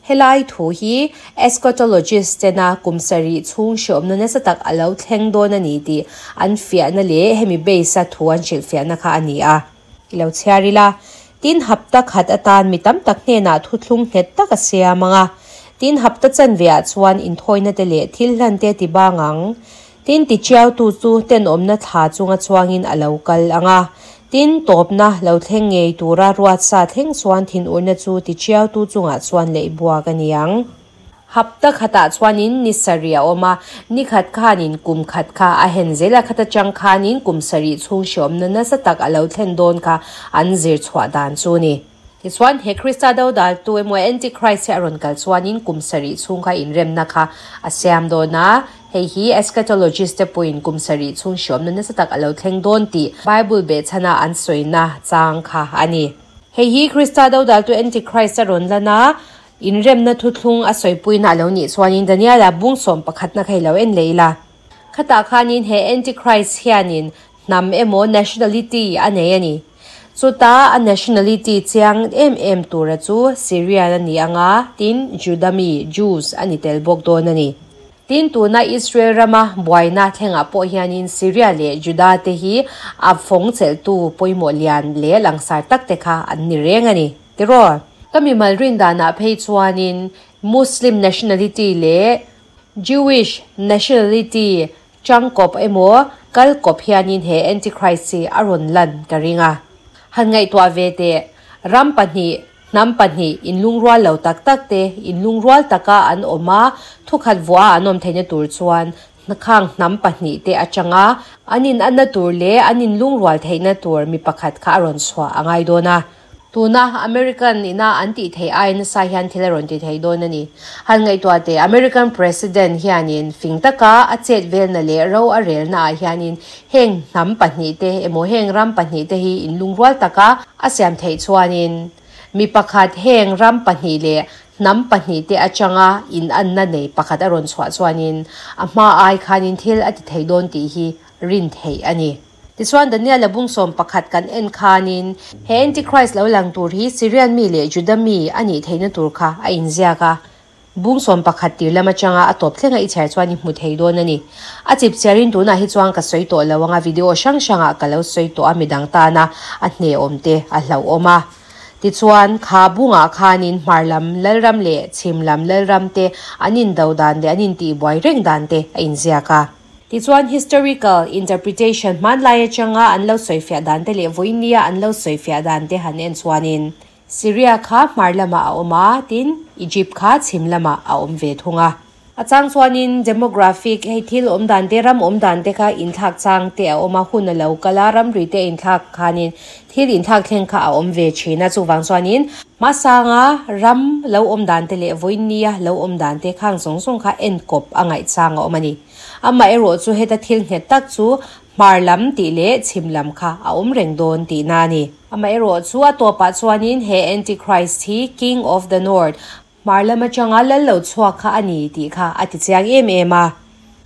Helai thu hi eschatologist tena kum sarih chhung hreawmna nasa tak a lo thleng dawn a ni tih an fiahna leh hemi base-a thu an hrilhfiahna kha a ni a. I lo chhiar ila, tin hapta khat atan mi tam tak hnenah thuthlung nghet tak a siam ang a, tin hapta chanve ah chuan inthawina te leh thil hlan te ti bang ang. Tin tichiautu chu tenawmna thla chunga chuangin a lo kal ang a, tin tawpna lo thleng ngei tura ruatsa thleng chuan thinurna chu tichiautu chungah chuan leih buak a ni ang. Hapta khatah chuanin ni sarih a awm a, ni khat khanin kum khat kha a hen zel a, khata chang khanin kum sarih chhung hreawmna nasa tak a lo thlen dawn kha an zir chhuah dan chu a ni. Tichuan, he Krista dodaltu emaw Antichrist hi a rawn kal chuanin kum sarih chhung kha inremna kha a siam dawn a, hei hi eschatologist te pawhin kum sarih chhung hreawmna nasa tak a lo thleng dawn tih Bible behchhana an sawina chang kha a ni. Hei hi Krista dodaltu Antichrist a rawn lan a, Inremna thuthlung a sawipuina a lo nih chuanin Daniela bung sawm pakhatna kha i lo en leh ila. Khatah khanin he Antichrist hianin hnam emaw nationality a nei a ni. Chuta a nationality chiang em em tura chu Syrian a ni ang a, tin Juda mi, Jews, a ni tel bawk dawn a ni. Tin tuna Israel rama buaina thlengah pawh hianin Syria leh Juda te hi a fawng chelhtu pawimawh lian leh langsar tak te kha an ni reng a ni. Tiraw? Ka mimal rin danah phei chuanin Muslim nationality leh Jewish nationality changkawp emaw kalkawp hianin he Antichrist hi a rawn lan ka ring a. Han ngaihtuah ve teh, ram pahnih, hnam pahnih inlungrual lo tak tak te inlungrual taka an awm a, thukhat vuah a an awm theihna tur chuan khang hnam pahnih te atanga an inanna tur leh an inlungrual theihna tur mi pakhat kha a rawn chhuah a ngai dawn a. Tuna American ina an tih theih ai nasa hian thil a rawn ti thei dawn a ni. Han ngaihtuah teh, American President hianin fing taka a chet velna leh ro a relna ah hianin heng hnam pahnih te emaw heng ram pahnih te hi inlungrual taka a siam theih chuanin mi pakhat heng ram pahnih leh hnam pahnih te atanga inanna nei pakhat a rawn chhuah chuanin a hma ai khanin thil a ti thei dawn tih hi rin theih a ni. Tichuan, Daniela bung 11 kan en khanin he Antichrist lo lang tur hi Syrian mi leh Juda mi a nih theihna tur kha a inziak a. Bung 11 tir lam atanga a tawp thlenga i chhiar chuan i hmu thei dawn a ni. A chip chiarin tunah hi chuan ka sawi tawh lo anga video hrang hrangah ka lo sawi tawh a midang tana a hnehawm te a hlauhawm a. Tichuan, kha bungah khanin hmar lam Lalram leh chhim lam Lalram te an indo dan leh an intihbuai reng dan te a inziak a. Tichuan historical interpretation hmanlai atanga an lo sawifiah dan te leh vawinia an lo sawifiah dan te han en chuanin Syria kha hmar lamah a awm a, tin Egypt kha chhim lamah a awm ve thung a. A chang chuanin demographic, hei thil awm dan te, ram awm dan te kha inthlak chang te a awm a, hun a lo kal a, ramri te inthlak khanin thil inthlak thleng kha a awm ve thin a, chuvang chuanin hmasanga ram lo awm dan te leh vawinia lo awm dan te khang zawng zawng kha enkawp a ngaihchang a awm a ni. Amaherawh chu heta thil nghet tak chu hmar lam tih leh chhim lam kha a awm reng dawn tihna a ni. Amaherawh chu a tawpah chuanin he Antichrist hi King of the North, hmar lam atanga lal lo chhuak kha a ni tih kha a ti chiang em em a.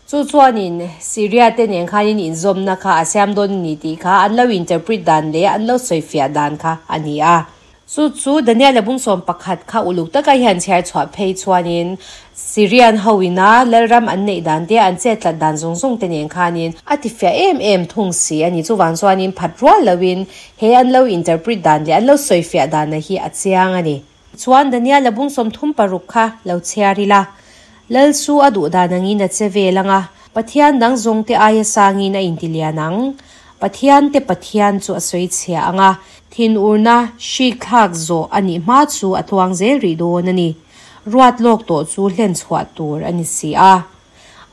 Chu chuanin Syria te nen khanin inzawmna kha a siam dawn a ni tih kha an lo interpret dan leh an lo sawifiah dan kha a ni a. Chu chu Daniela bung 11 kha uluk taka hian chhiar chhuah phei chuanin Syrian ho ina Lalram an neih dan te an chet tlat dan zawng zawng te nen khanin a ti fiah em em thung si a ni. Chuvang chuanin phat rual loin he an lo interpret dan leh an lo sawi fiah dan a hi a chiang a ni. Chuan Daniela bung 36 kha lo chhiar ila. Lal chu a duh dan angin a che vel anga Pathian dang zawng te aia sangin a inti lian ang. Pathian te Pathian chu a sawi chhia anga thinurna hrik thlak zawh a nih hma chu a tluang zel rih dawn a ni. Ruat lawk tawh chu hlen chhuah tur a ni si a.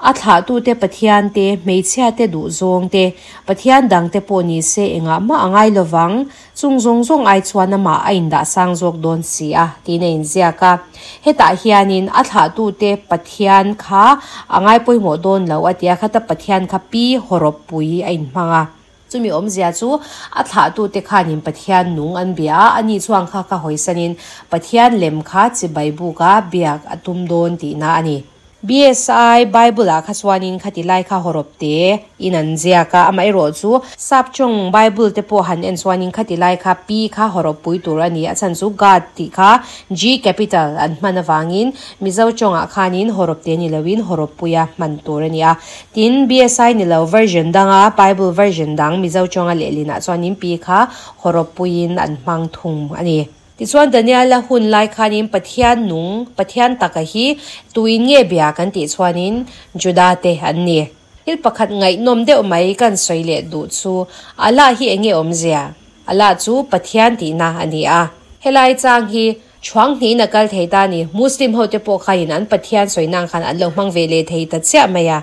A thlahtute Pathian te, hmeichhia te duhzawng te, Pathian dang te pawh ni se engah mah a ngai lovang, chung zawng zawng ai chuan amah a indah sang zawk dawn si a, tiin a inziak a. Hetah hianin a thlahtute Pathian kha a ngai pawimawh dawn lo a ti a, khata Pathian kha pi hawrawppui a inhmang a. Chumi awmzia chu a thlahtute khanin Pathian nung an bia a, ani chuan kha kha hawisanin Pathian lem kha chibai buka biak a tum dawn tihna a ni. BSI Bible-ah kha chuanin khati lai kha hawrawp te in an ziak a, amaherawh chu Sapchawng Bible te pawh han en chuanin khati lai kha P kha hawrawp pui tur a ni, a chhan chu God tih kha G capital an hman avangin Mizo tawngah khanin hawrawp te ni loin hawrawp puia hman tur a ni a. Tin, BSI ni lo version danga Bible version dang Mizo tawnga lehlinah chuanin P kha hawrawp puiin an hmang thung a ni. Tichuan Daniela hun lai khanin Pathian nung, Pathian taka hi tuin nge bia kan tih chuanin Juda te an ni. Thil pakhat ngaihnawm deuh mai kan sawi leh duh chu Allah hi enge awmzia? Allah chu Pathian tihna a ni a. Helai chang hi Chhuang hnihin a kal thei ta a ni. Muslim hote pawh khain an Pathian sawi nang khan an lo hmang ve leh thei ta chiah mai a.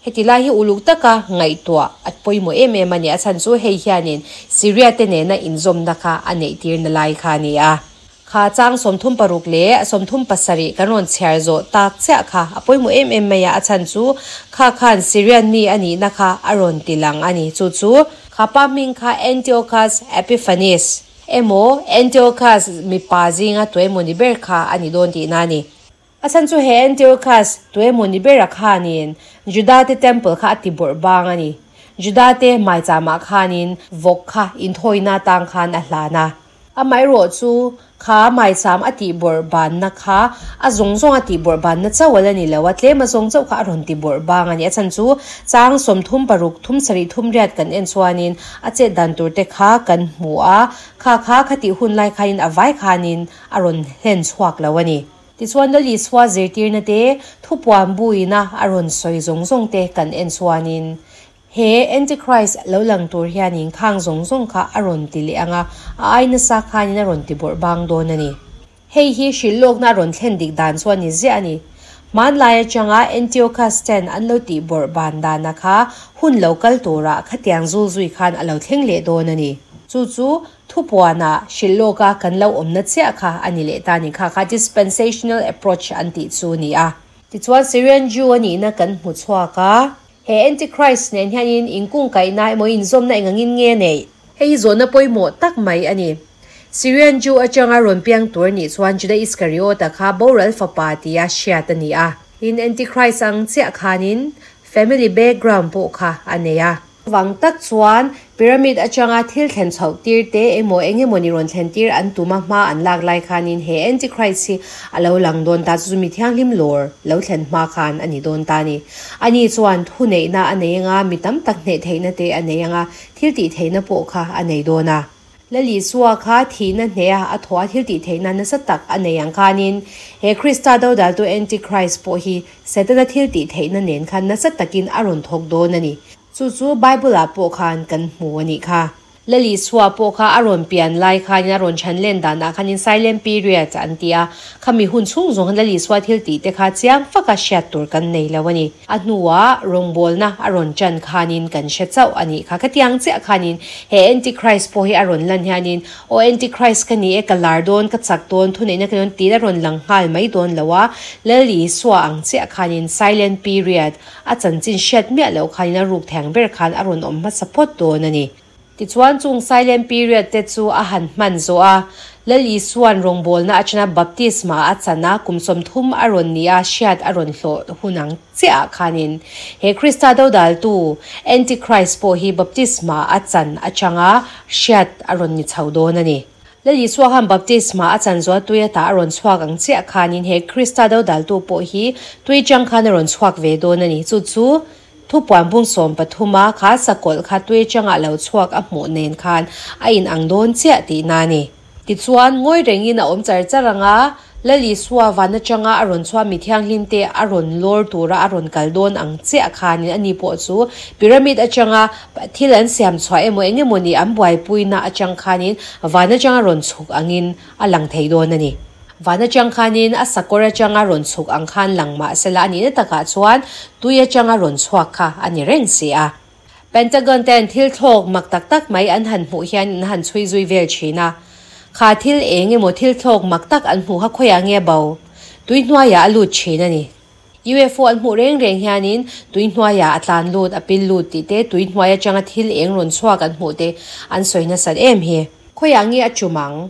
Heti lai hi uluk taka ngaihtuah a pawimawh em em a ni. A chhan chu hei hianin Syria te nena inzawmna kha a neihtirna lai kha a ni a. Kha chang 36 leh 37 kan rawn chhiar zawh tak chiah kha a pawimawh em em mai a. A chhan chu kha khan Syrian mi a nihna kha a rawn ti lang a ni. Chu chu kha pa hming kha Antiochus Epiphanes emaw Antiochus mipa zinga tuemaw ni ber kha a ni dawn tihna a ni. A chhan chu he Antiochus tuemaw ni bera khanin Juda-te temple kha a ti bawrh bang a ni. Juda-te maicham-ah khanin vawk kha inthawina atang khan a hlan a. Amaherawh chu kha maicham a tih bawrh banna kha a zawng zawng a tih bawrh banna chauh a la ni lo a, tlem a zawng chauh kha a rawn ti bawrh bang a ni. A chhan chu chang 36 thum sarih thum riat kan en chuanin a chet dan tur te kha kan hmu a, kha kha khatih hun lai khanin a vai khanin a rawn hlen chhuak lo a ni. Tichuan Lal Isua zirtirna te, thupuan buina a rawn sawi zawng zawng te kan en chuanin he Antichrist lo lang tur hianin khang zawng zawng kha a rawn ti leh ang a, a ai nasa khanin a rawn ti bawrh bang dawn a ni. Hei hi hrilhlawkna a rawn thlen dik dan chuan ni ziah a ni. Hmanlai atanga Antiochus ten an lo tih bawrh ban dana kha hun lo kal turah khatiang zul zui khan a lo thleng leh dawn a ni. Chu chu Thupuanah hrilh lawka kan lo awmna chiah kha a ni leh ta ni kha kha dispensational approach an tih chu ni a. Tichuan Syrian Jew a nihna kan hmu chhuak a. He Antichrist nen hianin inkungkaihna emaw inzawmna engangin nge neih? Hei hi zawhna pawimawh tak mai a ni. Syrian Jew atanga rawn piang tur nih chuan Juda Iskariota kha boral fapa tia hriat a ni a. Tin, Antichrist ang chiah khanin family background pawh kha a nei a. Vang tak chuan pyramid atanga thil thlen chhoh tir te emaw eng emaw ni rawn thlen tir an tum a hma an lak lai khanin he Antichrist hi a lo lang dawn ta chu chu mi thianghlim lawr lo thlen hma khan a ni dawn ta a ni. Ani chuan thu neihna a nei anga mi tam tak hneh theihna te a nei anga thil tih theihna pawh kha a nei dawn a. Lal Isua kha thihna hneha a thawh a thil tih theihna nasa tak a nei ang khanin he Krista dodaltu Antichrist pawh hi Setana thil tih theihna nen khan nasa takin a rawn thawk dawn a ni. Chu chu Bible-ah pawh khan kan hmu a nih kha. Lal Isua pawh kha a rawn pian lai khanin a rawn chhan len danah khanin silent period an ti a, khami hun chhung zawng khan Lal Isua thil tih te kha chiang faka hriat tur kan nei lo a ni. A hnuah rawngbawlna a rawn ṭan khanin kan hre chauh a nih kha. Khatiang chiah khanin he Antichrist pawh hi a rawn lan hianin, Aw Antichrist ka ni e, ka lar dawn, ka chak dawn, thuneihna ka dawn tiin a rawn lang nghal mai dawn lo a. Lal Isua ang chiah khanin silent period a chanchin hriat miah loh khanin a ruk theng ber khan a rawn awm hmasa phawt dawn a ni. Tichuan chung silent period te chu a han hman zawh a, Lal Isua'n rawngbawlna atana baptisma a chan a, kum 30 a rawn ni a, hriat a rawn hlawh hun ang chiahah khanin he Krista dodaltu, Antichrist, pawh hi baptisma a chan atanga hriat a rawn ni chho dawn a ni. Lal Isua khan baptisma a chan zawh a tui ata a rawn chhuak ang chiah khanin he Krista dodaltu pawh hi tui chang khan a rawn chhuak ve dawn a ni. Chu chu Thupuan bung 13 a kha sakawlh kha tui atanga lo chhuak a hmuh nen khan a in ang dawn chiah tihna a ni. Tichuan, ngawi rengin a awm char char ang a, Lal Isua van atanga a rawn chhuah mi thianghlim te a rawn lawr tura a rawn kal dawn ang chiah khanin ani pawh chu pyramid atanga thil an siam chhuah emaw eng emaw ni an buaipuina atang khanin van atanga rawn chhuk angin a lang thei dawn a ni. Van atang khanin a sakawr atanga rawn chhuk ang khan lang mah sela a nihna takah chuan tui atanga rawn chhuak kha a ni reng si a. Pentagon ten thil thlawk mak tak tak mai an han hmuh hian an han chhui zui vel thin a. Kha thil eng emaw thil thlawk mak tak an hmuh kha khawiah nge bo? Tui hnuaiah a lut thin a ni. UFO an hmuh reng reng hianin tui hnuaiah a tlan lut, a pil lut tih te, tui hnuai atanga thil eng rawn chhuak an hmuh te an sawi nasat em hi. Khawiah nge a tum ang?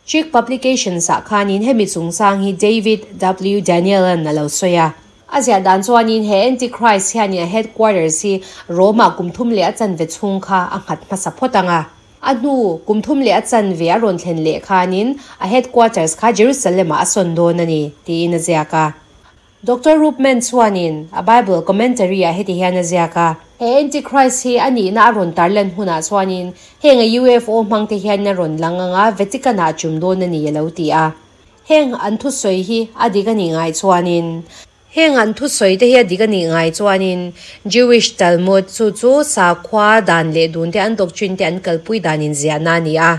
Chick Publications ah khanin hemi chungchang hi David W. Daniel-a'n a lo sawi a. A ziah dan chuanin he Antichrist hianin a headquarters hi Rome-ah kum thum leh a chanve chhung kha a nghat hmasa phawt ang a. A hnu kum thum leh a chanve a rawn thlen leh khanin a headquarters kha Jerusalem-ah a sawn dawn a ni, tiin a ziak a. Doctor Rupman chuanin a Bible commentary ah heti hian a ziak a. He Antichrist hi a nihna a rawn tarlan hunah chuanin heng a UFO hmang te hian a rawn lang anga Vatican ah a chum dawn a ni a lo ti a. Heng an thusawi hi a dik a nih ngai chuanin. Heng an thusawi te hi a dik a nih ngai chuanin Jewish Talmud chu chu sakhua dan leh dun te an doctrine te an kalpui dan inziahna a ni a.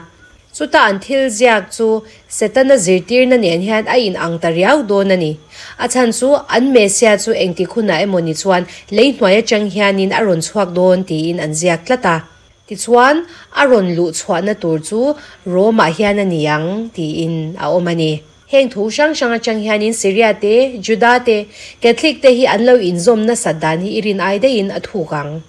Chuta an thil ziak chu Setana zirtirna nen hian a in ang ta riau dawn a ni. A chhan chu an Messiah chu engtik hunah emaw ni chuan lei hnuai atang hianin a rawn chhuak dawn tiin an ziak tlat a. Tichuan, a rawn luh chhuahna tur chu Rome-ah hian a ni ang tiin a awm a ni. Heng thu hrang hrang atang hianin Syria te, Juda te, Catholic te hi an lo inzawm nasat dan hi i rin ai daihin a thuk ang.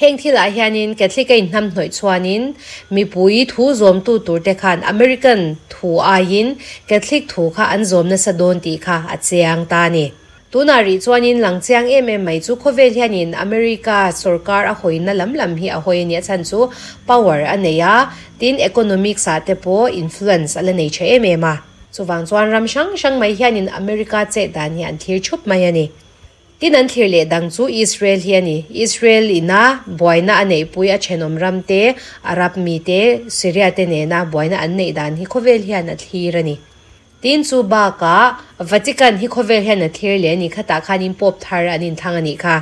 Heng thilah hianin Catholic a inhnamhnawih chuanin mipui thu zawmtu turte khan American thu aiin Catholic thu kha an zawm nasa dawn tih kha a chiang ta a ni. Tunah rih chuanin lang chiang em em mai chu khawvel hianin America sorkar a hawina lam lam hi a hawi a nih a chhan chu power a nei a, tin economics ah te pawh influence a la nei tha em em a. Chuvang chuan ram hrang hrang mai hianin America chet dan hi an thlir thup mai a ni. Tin an thlir leh dang chu Israel hi a ni. Israel ina buaina a neihpui a thenawm ram te, Arab mi te, Syria te nena buaina an neih dan hi khawvel hian a thlir a ni. Tin chu bakah Vatican hi khawvel hian a thlir leh a ni. Khatah khanin Pope thar an inthlang a nih kha.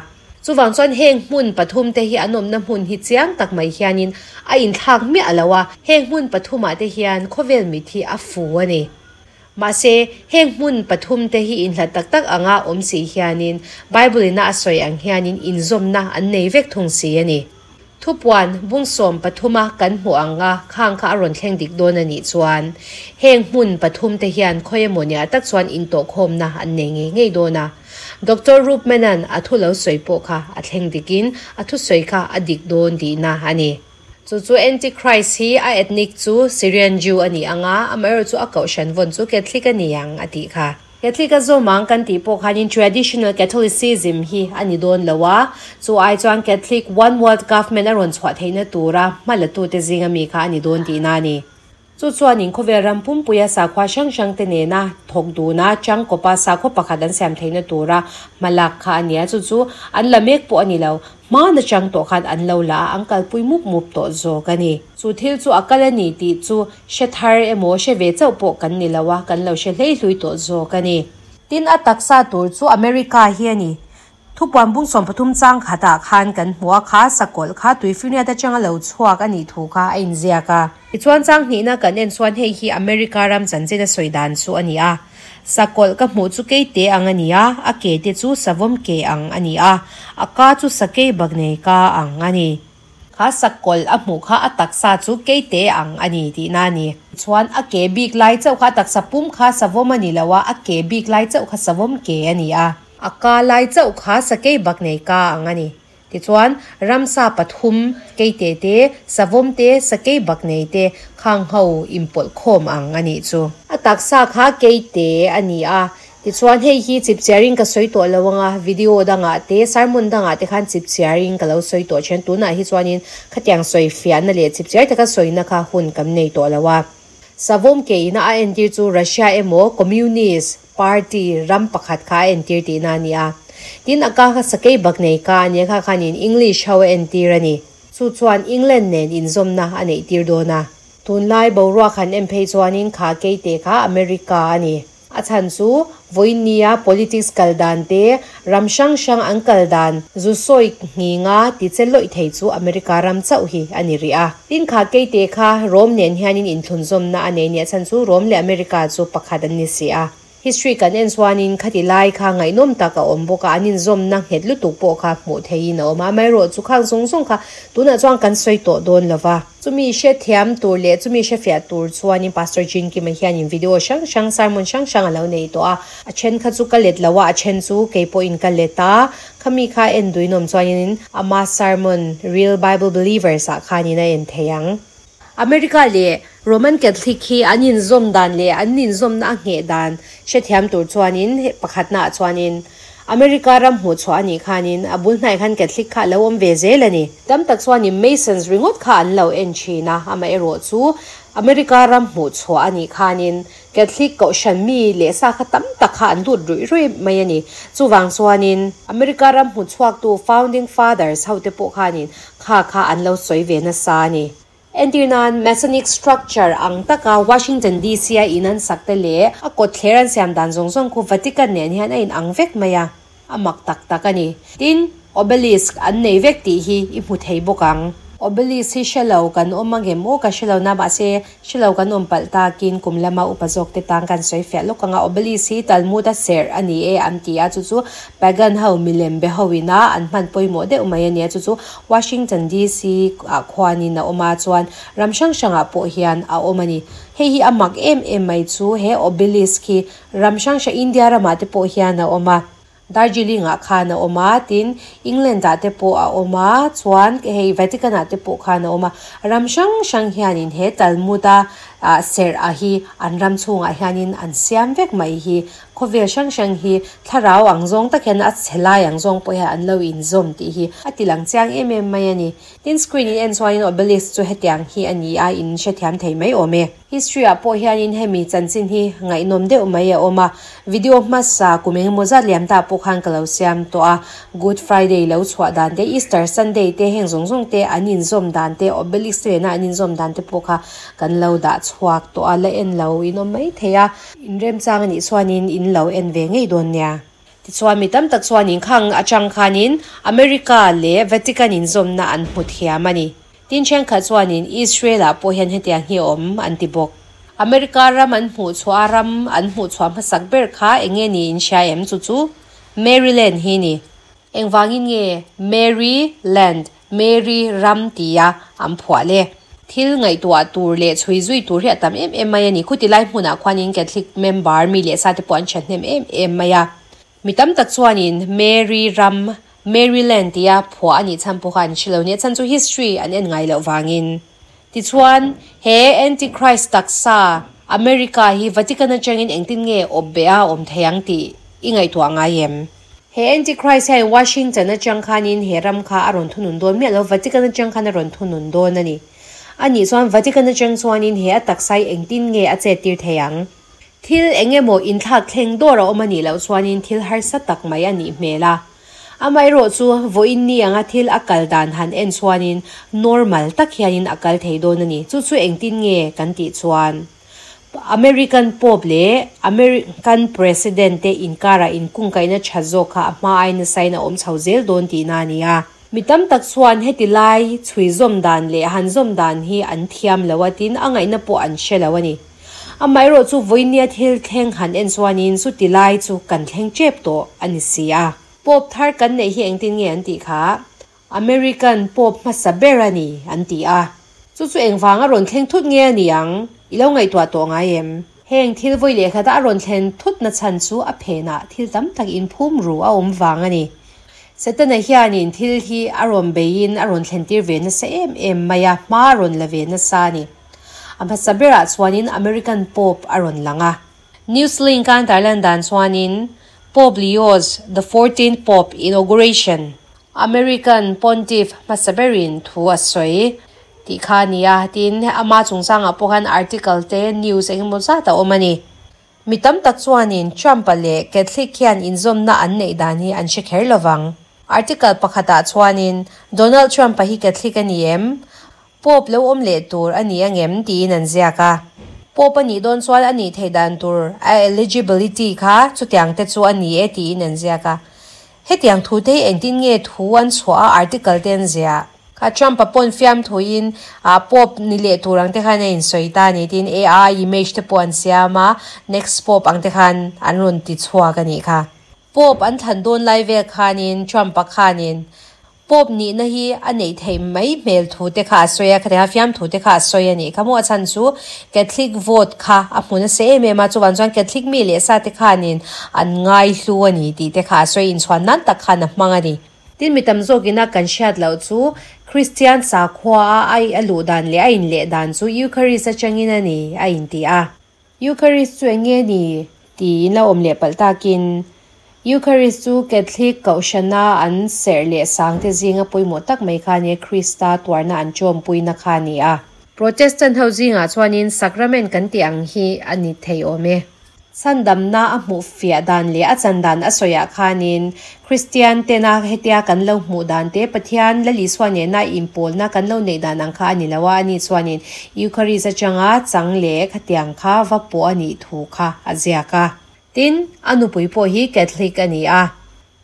Chuvang chuan heng hmun pathum te hi an awmna hmun hi chiang tak mai hianin a inthlak miah lo a. Heng hmun pathumah te hian khawvel mit hi a fu a ni. Mahse, heng hmun pathum te hi inhlat tak tak anga awm si hianin Bible ina a sawi ang hianin inzawmna an nei vek thung si a ni. Thupuan bung sawm pathuma kan hmuh anga khang kha a rawn thleng dik dawn a nih chuan heng hmun pathum te hian khawi emaw nia tak chuan intawhkhawmna an nei ngei ngei dawn a. Doctor Rupman-a'n a thu lo sawi pawh kha a thleng dikin a thusawi kha a dik dawn tihna a ni. Chu chu Antichrist hi a ethnic chu Syrian Jew a ni ang a, amaherawhchu a kohhran vawn chu Catholic a ni ang a tih kha. Catholic a zawm ang kan tih pawh khanin traditional Catholicism hi a ni dawn lo a, chu ai chuan Catholic one world government a rawn chhuah theihna tura hmalatute zinga mi kha a ni dawn tihna a ni. Chu chuanin khawvel ram pumpuia sakhua hrang hrangte nena thawk duna changkawpa sakhaw pakhat an siam theihna tura hmalak kha a ni a, chu chu an la mek pawh a ni lo. Hmana chang tawh khan an lo la a, an kalpui mup mup tawh zawk a ni. Chu thil chu a kal a ni tih chu hre thar emaw hre ve chauh pawh kan ni lo a, kan lo hre hleihlui tawh zawk a ni. Tin, a taksa tur chu America hi a ni. Thupuan bung 13 chang khatah khan kan hmu a, kha sakawlh kha tuifiniat atanga lo chhuak a nih thu kha a inziak a. Tichuan chang hnihna kan en chuan hei hi America ram chanchin a sawi dan chu a ni a. Sakawlh ka hmuh chu keite ang a ni a, a ke te chu savawm ke ang a ni a, a ka chu sakei bak nei ka ang a ni. Kha sakawlh a hmuh kha a taksa chu keite ang a ni tihna a ni. Chuan a ke bik lai chauh kha a taksa pum kha savawm a ni lo a, a ke bik lai chauh kha savawm ke a ni a. A ka lai chauh kha sakei bak nei ka ang a ni. Tichuan, ramsa pathum, keite te, savawm te, sakei bak nei te, khang ho inpawlh khawm ang a nih chu. A taksa kha keite a ni a. Tichuan, hei hi chipchiarin ka sawi tawh lo ang a, video dangah te, sermon dangah te khan chipchiarin ka lo sawi tawh then. Tunah hi chuanin khatiang sawi fiahna leh chipchiar taka sawina kha hun kan nei tawh lo a. Savawm keina a entir chu Russia emaw Communist Party ram pakhat kha a entir tihna a ni a. Tin, a ka kha sakei bak nei ka a nia kha khanin English ho a entir a ni. Chu chuan England nen inzawmna a neih tir dawn a. Tunlai boruak han en phei chuanin kha keite kha America a ni. A chhan chu vawiin nia politics kal dan te, ram hrang hrang an kal dan zu sawi nghinga ti che lawih thei chu America ram chauh hi a ni rih a. Tin kha keite kha Rome nen hianin inthlunzawmna a nei nia chhan chu Rome leh America chu pakhat an ni si a. History kan en chuanin khati lai kha ngaihnawm tak a awm bawk a, an inzawmna nghet lutuk pawh kha hmuh theihin a awm a, amaherawh chu khang zawng zawng kha tunah chuan kan sawi tawh dawn lo va. Chumi hrethiam tur leh chumi hrefiah tur chuanin Pastor Jean Kima hianin video hrang hrang, sermon hrang hrang a lo nei tawh a, a then kha chu ka let lo a, a then chu kei pawhin ka let a, khami kha en duinawm chuanin ama sermon Real Bible Believers ah khanin a en thei ang. America leh Roman Catholic hi an inzawm dan leh an inzawmna a ngheh dan hrethiam tur chuanin pakhatna ah chuanin America ram hmuh chhuah a nih khanin a bul hnaih khan Catholic kha a lo awm ve zel a ni. Tam tak chuanin Masons ringawt kha an lo en thin a, amaherawh chu America ram hmuh chhuah a nih khanin Catholic kohhran mi leh sa kha tam tak kha an lut ruih ruih mai a ni. Chuvang chuanin America ram hmu chhuaktu Founding Fathers hote pawh khanin kha kha an lo sawi ve nasa a ni. Entir nan, Masonic structure ang taka Washington DC a in an sak te leh a kawtthler an siam dan zawng zawng khu Vatican nen hian a in ang vek mai a, a mak tak tak a ni. Tin, obelisk an nei vek tih hi i hmu thei bawk ang. Obelisk hi hre lo kan awm angem aw ka hre lo na mahse hre lo kan awm palh takin kum lama upa zawk te tan kan sawi fiah lawk ang a, obelisk hi Talmud a serh a ni e an ti a, chu chu Pagan ho milem be ho ina an hman pawimawh deuh mai a nia, chu chu Washington DC ah khuanin a awm a, chuan ram hrang hrangah pawh hian a awm a ni. Hei hi a mak em em mai chu he obelisk hi ram hrang hrang India ramah te pawh hian a awm a, Darjeeling ah khan a awm a, tin England ah te pawh a awm a, chuan hei Vatican ah te pawh khan a awm a. Ram hrang hrang hianin he Talmud a ah serh ah hi an ram chhungah hianin an siam vek mai hi. Khawvel hrang hrang hi thlarau ang zawng tak hian a chhe lai ang zawng pawh hian an lo inzawm tih hi a ti lang chiang em em mai a ni. Tin screen in en chuanin obelisk chu hetiang hi a ni a, in hrethiam thei mai awm e. History ah pawh hianin hemi chanchin hi ngaihnawm deuh mai a awm a, video hmasa kum engemaw zat liam ta pawh khan ka lo siam tawh a, Good Friday lo chhuah dan te, Easter Sunday te heng zawng zawng te an inzawm dan te, obelisk te nena an inzawm dan te pawh kha kan lo dah chhuak tawh a, la en lo in awm mai thei a. Inremchang a nih chuanin in lo en ve ngei dawn nia. Tichuan mi tam tak chuan inkhang atang khanin America leh Vatican inzawmna an hmu thiam a ni. Tin thenkhat chuanin Israel-ah pawh hian hetiang hi a awm an ti bawk. America ram an hmuh chhuah a ram an hmuh chhuah hmasak ber kha eng nge ni in hria em chu chu Maryland hi ni. Engvangin nge Mary Land, Mary ram tia an phuah le? Thil ngaihtuah tur leh chhui zui tur hi a tam em em mai a ni. Khuti lai hmunah khuanin Catholic member mi leh sa te pawh an thahnem em em mai a. Mi tam tak chuanin Mary ram, Mary Land tia phuah a nih chhan pawh kha an hre lo nia, chhan chu history an en ngai loh vangin. Tichuan, he Antichrist taksa, America hi Vatican atangin engtin nge awp beh a awm thei ang tih i ngaihtuah ngai em? He Antichrist hian Washington atang khanin he ram kha a rawn thunun dawn miah lo, Vatican atang khan a rawn thunun dawn a ni. Anih chuan Vatican atang chuanin he a taksa hi engtin nge a chet tir thei ang? Thil eng emaw inthlak thleng dawr a awm a nih loh chuanin thil harsa tak mai a nih hmel a. Amaherawh chu vawiin ni anga thil a kal dan han en chuanin normal tak hianin a kal thei dawn a ni. Chu chu engtin nge kan tih chuan American Pope leh American President te inkarah inkungkaihna tha zawk kha a hma ai nasain a awm chho zel dawn tihna a ni a. Mi tam tak chuan heti lai chhui zawm dan leh han zawm dan hi an thiam lo a tin a ngaihna pawh an hre lo a ni. Amaherawh chu vawinia thil thleng han en chuanin chuti lai chu kan thleng tep tawh a ni si a. Pope thar kan neih hi engtin nge an tih kha? American Pope hmasa ber a ni an ti a. Chu chu engvang a rawn thleng thut nge a ni ang? I lo ngaihtuah tawh ngai em? Heng thil vawi leh khata a rawn thlen thut na chhan chu a phenah thil tam tak inphum ru a awm vang a ni. Setana hianin thil hi a rawn beiin a rawn thlentir ve nasa em em mai a, hma a rawn la ve nasa a ni. A hmasa berah chuanin American Pope a rawn lang a. Newslink a tarlan dan chuanin Pope Leo's the Fourteenth Pope Inauguration, American Pontiff hmasa berin thu a sawi tih kha a ni a, tin ama chungchangah pawh khan article te news eng emaw zat a awm a ni. Mi tam tak chuanin Trump-a leh Catholic hian inzawmna an neih dan hi an hre kher lovang. Article pakhatah chuanin Donald Trump-a hi Catholic a ni em? Pope lo awm leh tur a ni angem tiin an ziak a. Pope a nih dawn chuan a nih theih dan tur a eligibility kha chutiang te chu a ni e tiin an ziak a. Hetiang thu te hi engtin nge thu an chhuah a article te an ziah? Kha Trump-a pawn fiamthuin ah Pope ni leh tur ang te khan a insawi ta a ni tiin AI image te pawh an siam a, next Pope ang te khan an rawn ti chhuak a nih kha. Pope an thlan dawn lai vel khanin Trump-a khanin Pope nihna hi a neih theih mai hmel thu te kha a sawi a, khatianga fiamthu te kha a sawi a nih kha maw? A chhan chu Catholic vote kha a hmu nasa em em a, chuvang chuan Catholic mi leh sa te khanin an ngaihlu a ni tih te kha a sawi inchhuan nan tak khan a hmang a ni. Tin, mi tam zawkina kan hriat loh chu Kristian sakhua a ai a luh dan leh a inleh dan chu Eucharist atangin a ni a inti a. Eucharist chu eng nge ni? Tiin la awm leh palh takin, Eucharist chu Catholic kohhrana an serh leh sangte zinga pawimawh tak mai kha nia, Krista tuarna an chawmpuina kha a ni a. Protestant ho zingah chuanin sacrament kan tih ang hi a ni thei awm e. Chhandamna a hmuh fiah dan leh a chan dan a sawiah khanin Kristian tena hetia kan lo hmuh dan te, Pathian Lal Isua nena inpawlna kan lo neih dan ang kha a ni lo a, ani chuanin Eucharist atanga chang leh khatiang kha va pawh a nih thu kha a ziak a. Tin, a nupui pawh hi Catholic a ni a.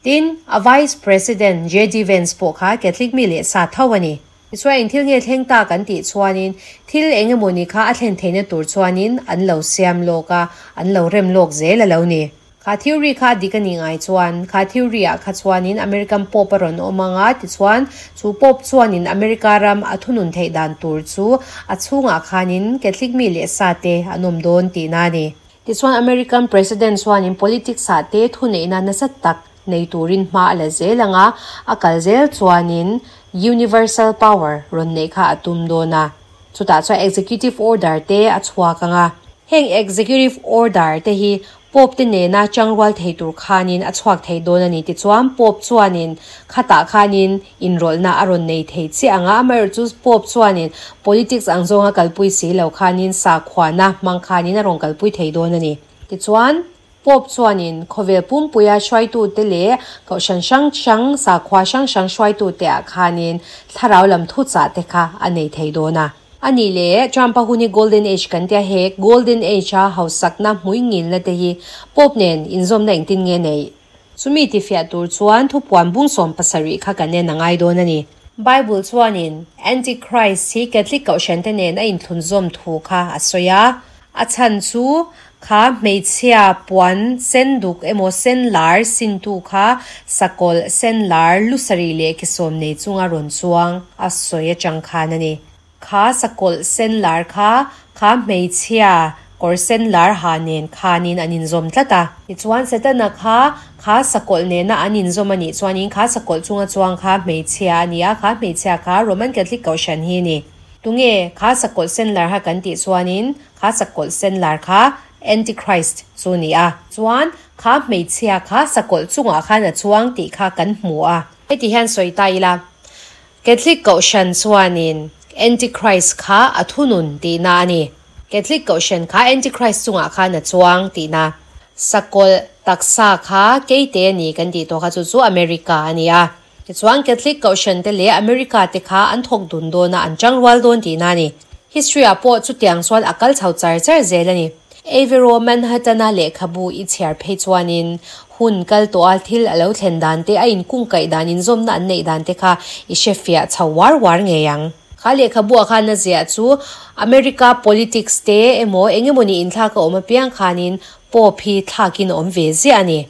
Tin, a Vice President JD Vance pawh kha Catholic mi leh sa tho a ni. Tichuan eng thil nge thleng ta kan tih chuanin thil eng emawni kha a thlen theihna tur chuanin an lo siam lawk a, an lo rem lawk zel a lo ni. Kha theory kha a dik a nih ngai chuan kha theory ah kha chuanin American Pope a rawn awm ang a, tichuan chu Pope chuanin America ram a thunun theih dan tur chu a chhungah khanin Catholic mi leh sa te an awm dawn tihna a ni. Tichuan American President chuanin politics ah te thuneihna nasa tak nei turin hma a la zel ang a, a kal zel chuanin Universal Power rawn neih kha a tum dawn a. Chutah chuan Executive Order te a chhuak ang a. Heng Executive Order te hi Pope te nena changrual thei tur khanin a chhuak thei dawn a ni. Tichuan Pope chuanin khatah khanin inrawlhna a rawn nei thei chiah ang a, amaherawhchu Pope chuanin politics ang zawnga kalpui si lo khanin sakhuana hmang khanin a rawn kalpui thei dawn a ni. Tichuan, Pope chuanin khawvel pumpuia hruaitute leh kohhran hrang hrang, sakhua hrang hrang hruaitute ah khanin thlarau lam thuchah te kha a nei thei dawn a. A nih leh, Trump-a hun hi Golden Age kan tia he Golden Age-a hausakna hmuingilna te hi Pope nen inzawmna engtin nge neih? Chumi tifiah tur chuan thupuan bung 70 kha kan en a ngai dawn a ni. Bible chuanin Antichrist hi Catholic kohhrante nen a inthlunzawm thu kha a sawi a. A chhan chu kha hmeichhia puan sen duk emaw sen lar sintu kha sakawlh sen lar lusarih leh kisawm nei chunga rawn chuang a sawi atang khan a ni. Kha sakawlh sen lar kha, kha hmeichhia kawr sen lar ha nen khanin an inzawm tlat a. Tichuan Setana kha, kha sakawlh nena an inzawm a nih chuanin kha sakawlh chunga chuang kha hmeichhia a ni a, kha hmeichhia kha Roman Catholic Kohhran hi a ni. Tunge kha sakawlh sen lar kha kan tih chuanin kha sakawlh sen lar kha Antichrist chu a ni a. Chuan kha hmeichhia kha sakawlh chungah khan a chuang tih kha kan hmu a. Heti hian sawi ta ila, Catholic Kohhran chuanin Antichrist kha a thunun tihna a ni. Catholic Kohhran kha Antichrist chungah khan a chuang tihna. Sakawlh taksa kha keite a ni kan tih tawh kha chu chu America a ni a. Tichuan Catholic Kohhran te leh America te kha an thawk dun dawn a, an tangrual dawn tihna a ni. History ah pawh chutiang chuan a kal chho char char zel a ni. Avero Manhattan-a lehkhabu i chhiar phei chuanin hun kal tawha thil a lo thlen dan te, a inkungkaih dan, inzawmna an neih dan te kha i hre fiah chho uar uar ngei ang. Kha lehkhabuah khan a ziah chu America politics te emaw eng emawni inthlak a awm apiang khanin Pope hi thlakin a awm ve ziah a ni.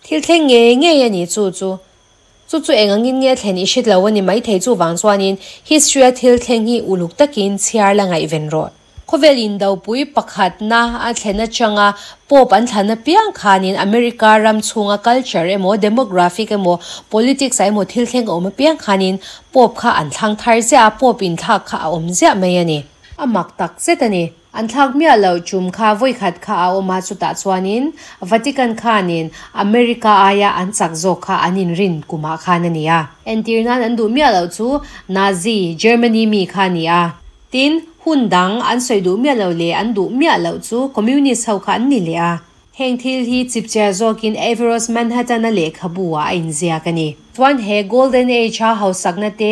Thil thleng ngei ngei a ni chu chu. Chu chu eng angin nge thlen i hrit lo a ni maithei chuvang chuanin history-a thil thleng hi uluk takin chhiar la ngaihven rawh. Khawvel indopui pakhatna a thlen atanga Pope an thlan apiang khanin America ram chhunga culture emaw demographic emaw politics ah emaw thil thleng a awm apiang khanin Pope kha an thlang thar ziah a, Pope inthlak kha a awm ziah mai a ni. A mak tak zet a ni. An thlak miah loh tum kha vawikhat kha a awm a, chutah chuanin Vatican khanin America aia an chak zawk kha an inrin kumah khan a ni a. Entir nan an duh miah loh chu Nazi Germany mi kha a ni a. Tin, hun dang an sawi duh miah loh leh an duh miah loh chu Communist ho kha an ni leh a. Heng thil hi chipchiar zawkin Evero's Manhattan-a lehkhabu-ah a inziak a ni. Chuan he Golden Age-a hausakna te,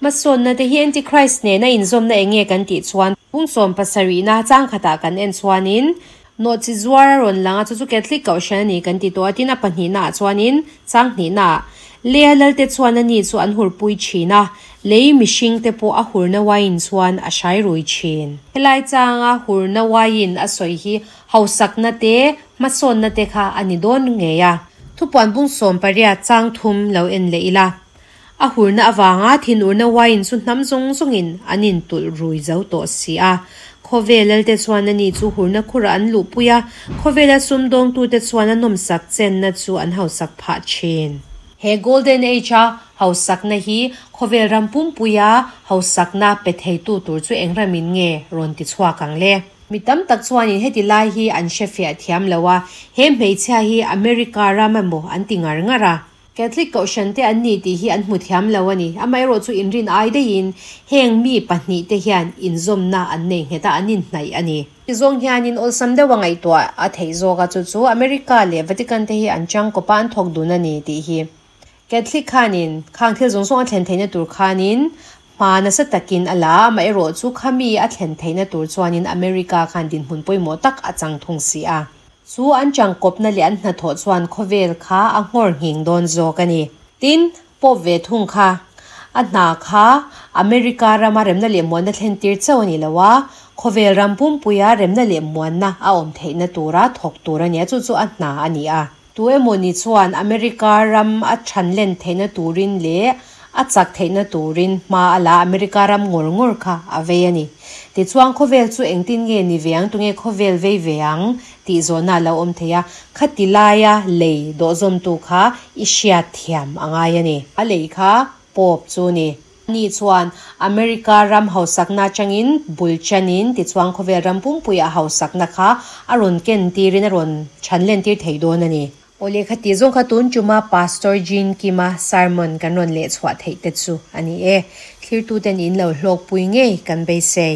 hmasawnna te hi Antichrist nena inzawmna eng nge kan tih chuan pung 70na changkhatah kan en chuanin nawhchi zuar a rawn lang a, chu chu Catholic Kohhran a ni kan ti tawh a, tin a pahnihnaah chuanin chang hnihnaah Lea Lalte chuan ani chu an hurpui thin a, lei mihringte pawh a hurna wine chuan a hrai rui thin. Helai changa hurna wine a sawi hi Hausakna te, hmasawnna te kha a ni dawn ngei a. Thupuan bung 18 chang thum lo en leh ila. A hurna avanga thinurna wine chu hnam zawng zawngin an intulh rui zo tawh si a. Khawvel lalte chuan ani chu hurna khurah an luhpui a, khawvela sumdawngtute chuan a nawmsak chenna chu an hausak phah thin. He Golden Age-a hausakna hi khawvel ram pumpuia hausakna pe theitu tur chu eng ramin nge rawn ti chhuak ang le? Mi tam tak chuanin heti lai hi an hre fiah thiam lo a, he hmeichhia hi America ram emaw an ti ngar ngar a. Catholic kohhran te an ni tih hi an hmu thiam lo a ni. Amaherawh chu inrin ai daihin heng mi pahnihte hian inzawmna an nei nghet a, an inhnaih a ni. Tizawng hianin awlsam deuha ngaihtuah a theih zawk a, chu chu America leh Vatican te hi an changkawp a, an thawk dun a ni tih hi. Catholic khanin khang thil zawng zawng a thlen theihna tur khanin hma nasa takin a la a, amaherawh chu khami a thlen theihna tur chuanin America khan dinhmun pawimawh tak a chang thung si a. Chu an changkawpna leh an hnathawh chuan khawvel kha a nghawr nghing dawn zawk a ni. Tin, Pope ve thung kha a hna kha America rama remna leh muanna thlen tir chauh a ni lo a, khawvel ram pumpuia remna leh muanna a awm theihna tura thawk tur a ni a, chu chu a hna a ni a. Tu emaw ni chuan America ram a thanlen theihna turin leh a chak theihna turin hma a la America ram ngawr ngawr kha a vei a ni. Tichuan khawvel chu engtin nge ni ve ang, tunge khawvel vei ve ang tih zawhna a lo awm thei a, khati laia lei dawhzawmtu kha i hriat thiam a ngai a ni. A lei kha Pope chu ni. Ani chuan America ram hausakna atangin bul chanin tichuan khawvel ram pumpuia hausakna kha a rawn ken tirin a rawn chhan len tir thei dawn a ni. Aw lehkha tih zawng kha tun tuma Pastor Jean Kima sermon kan rawn leh chhuah theih te chu a ni e. Thlirtuten in lo hlawkpui ngei kan beisei.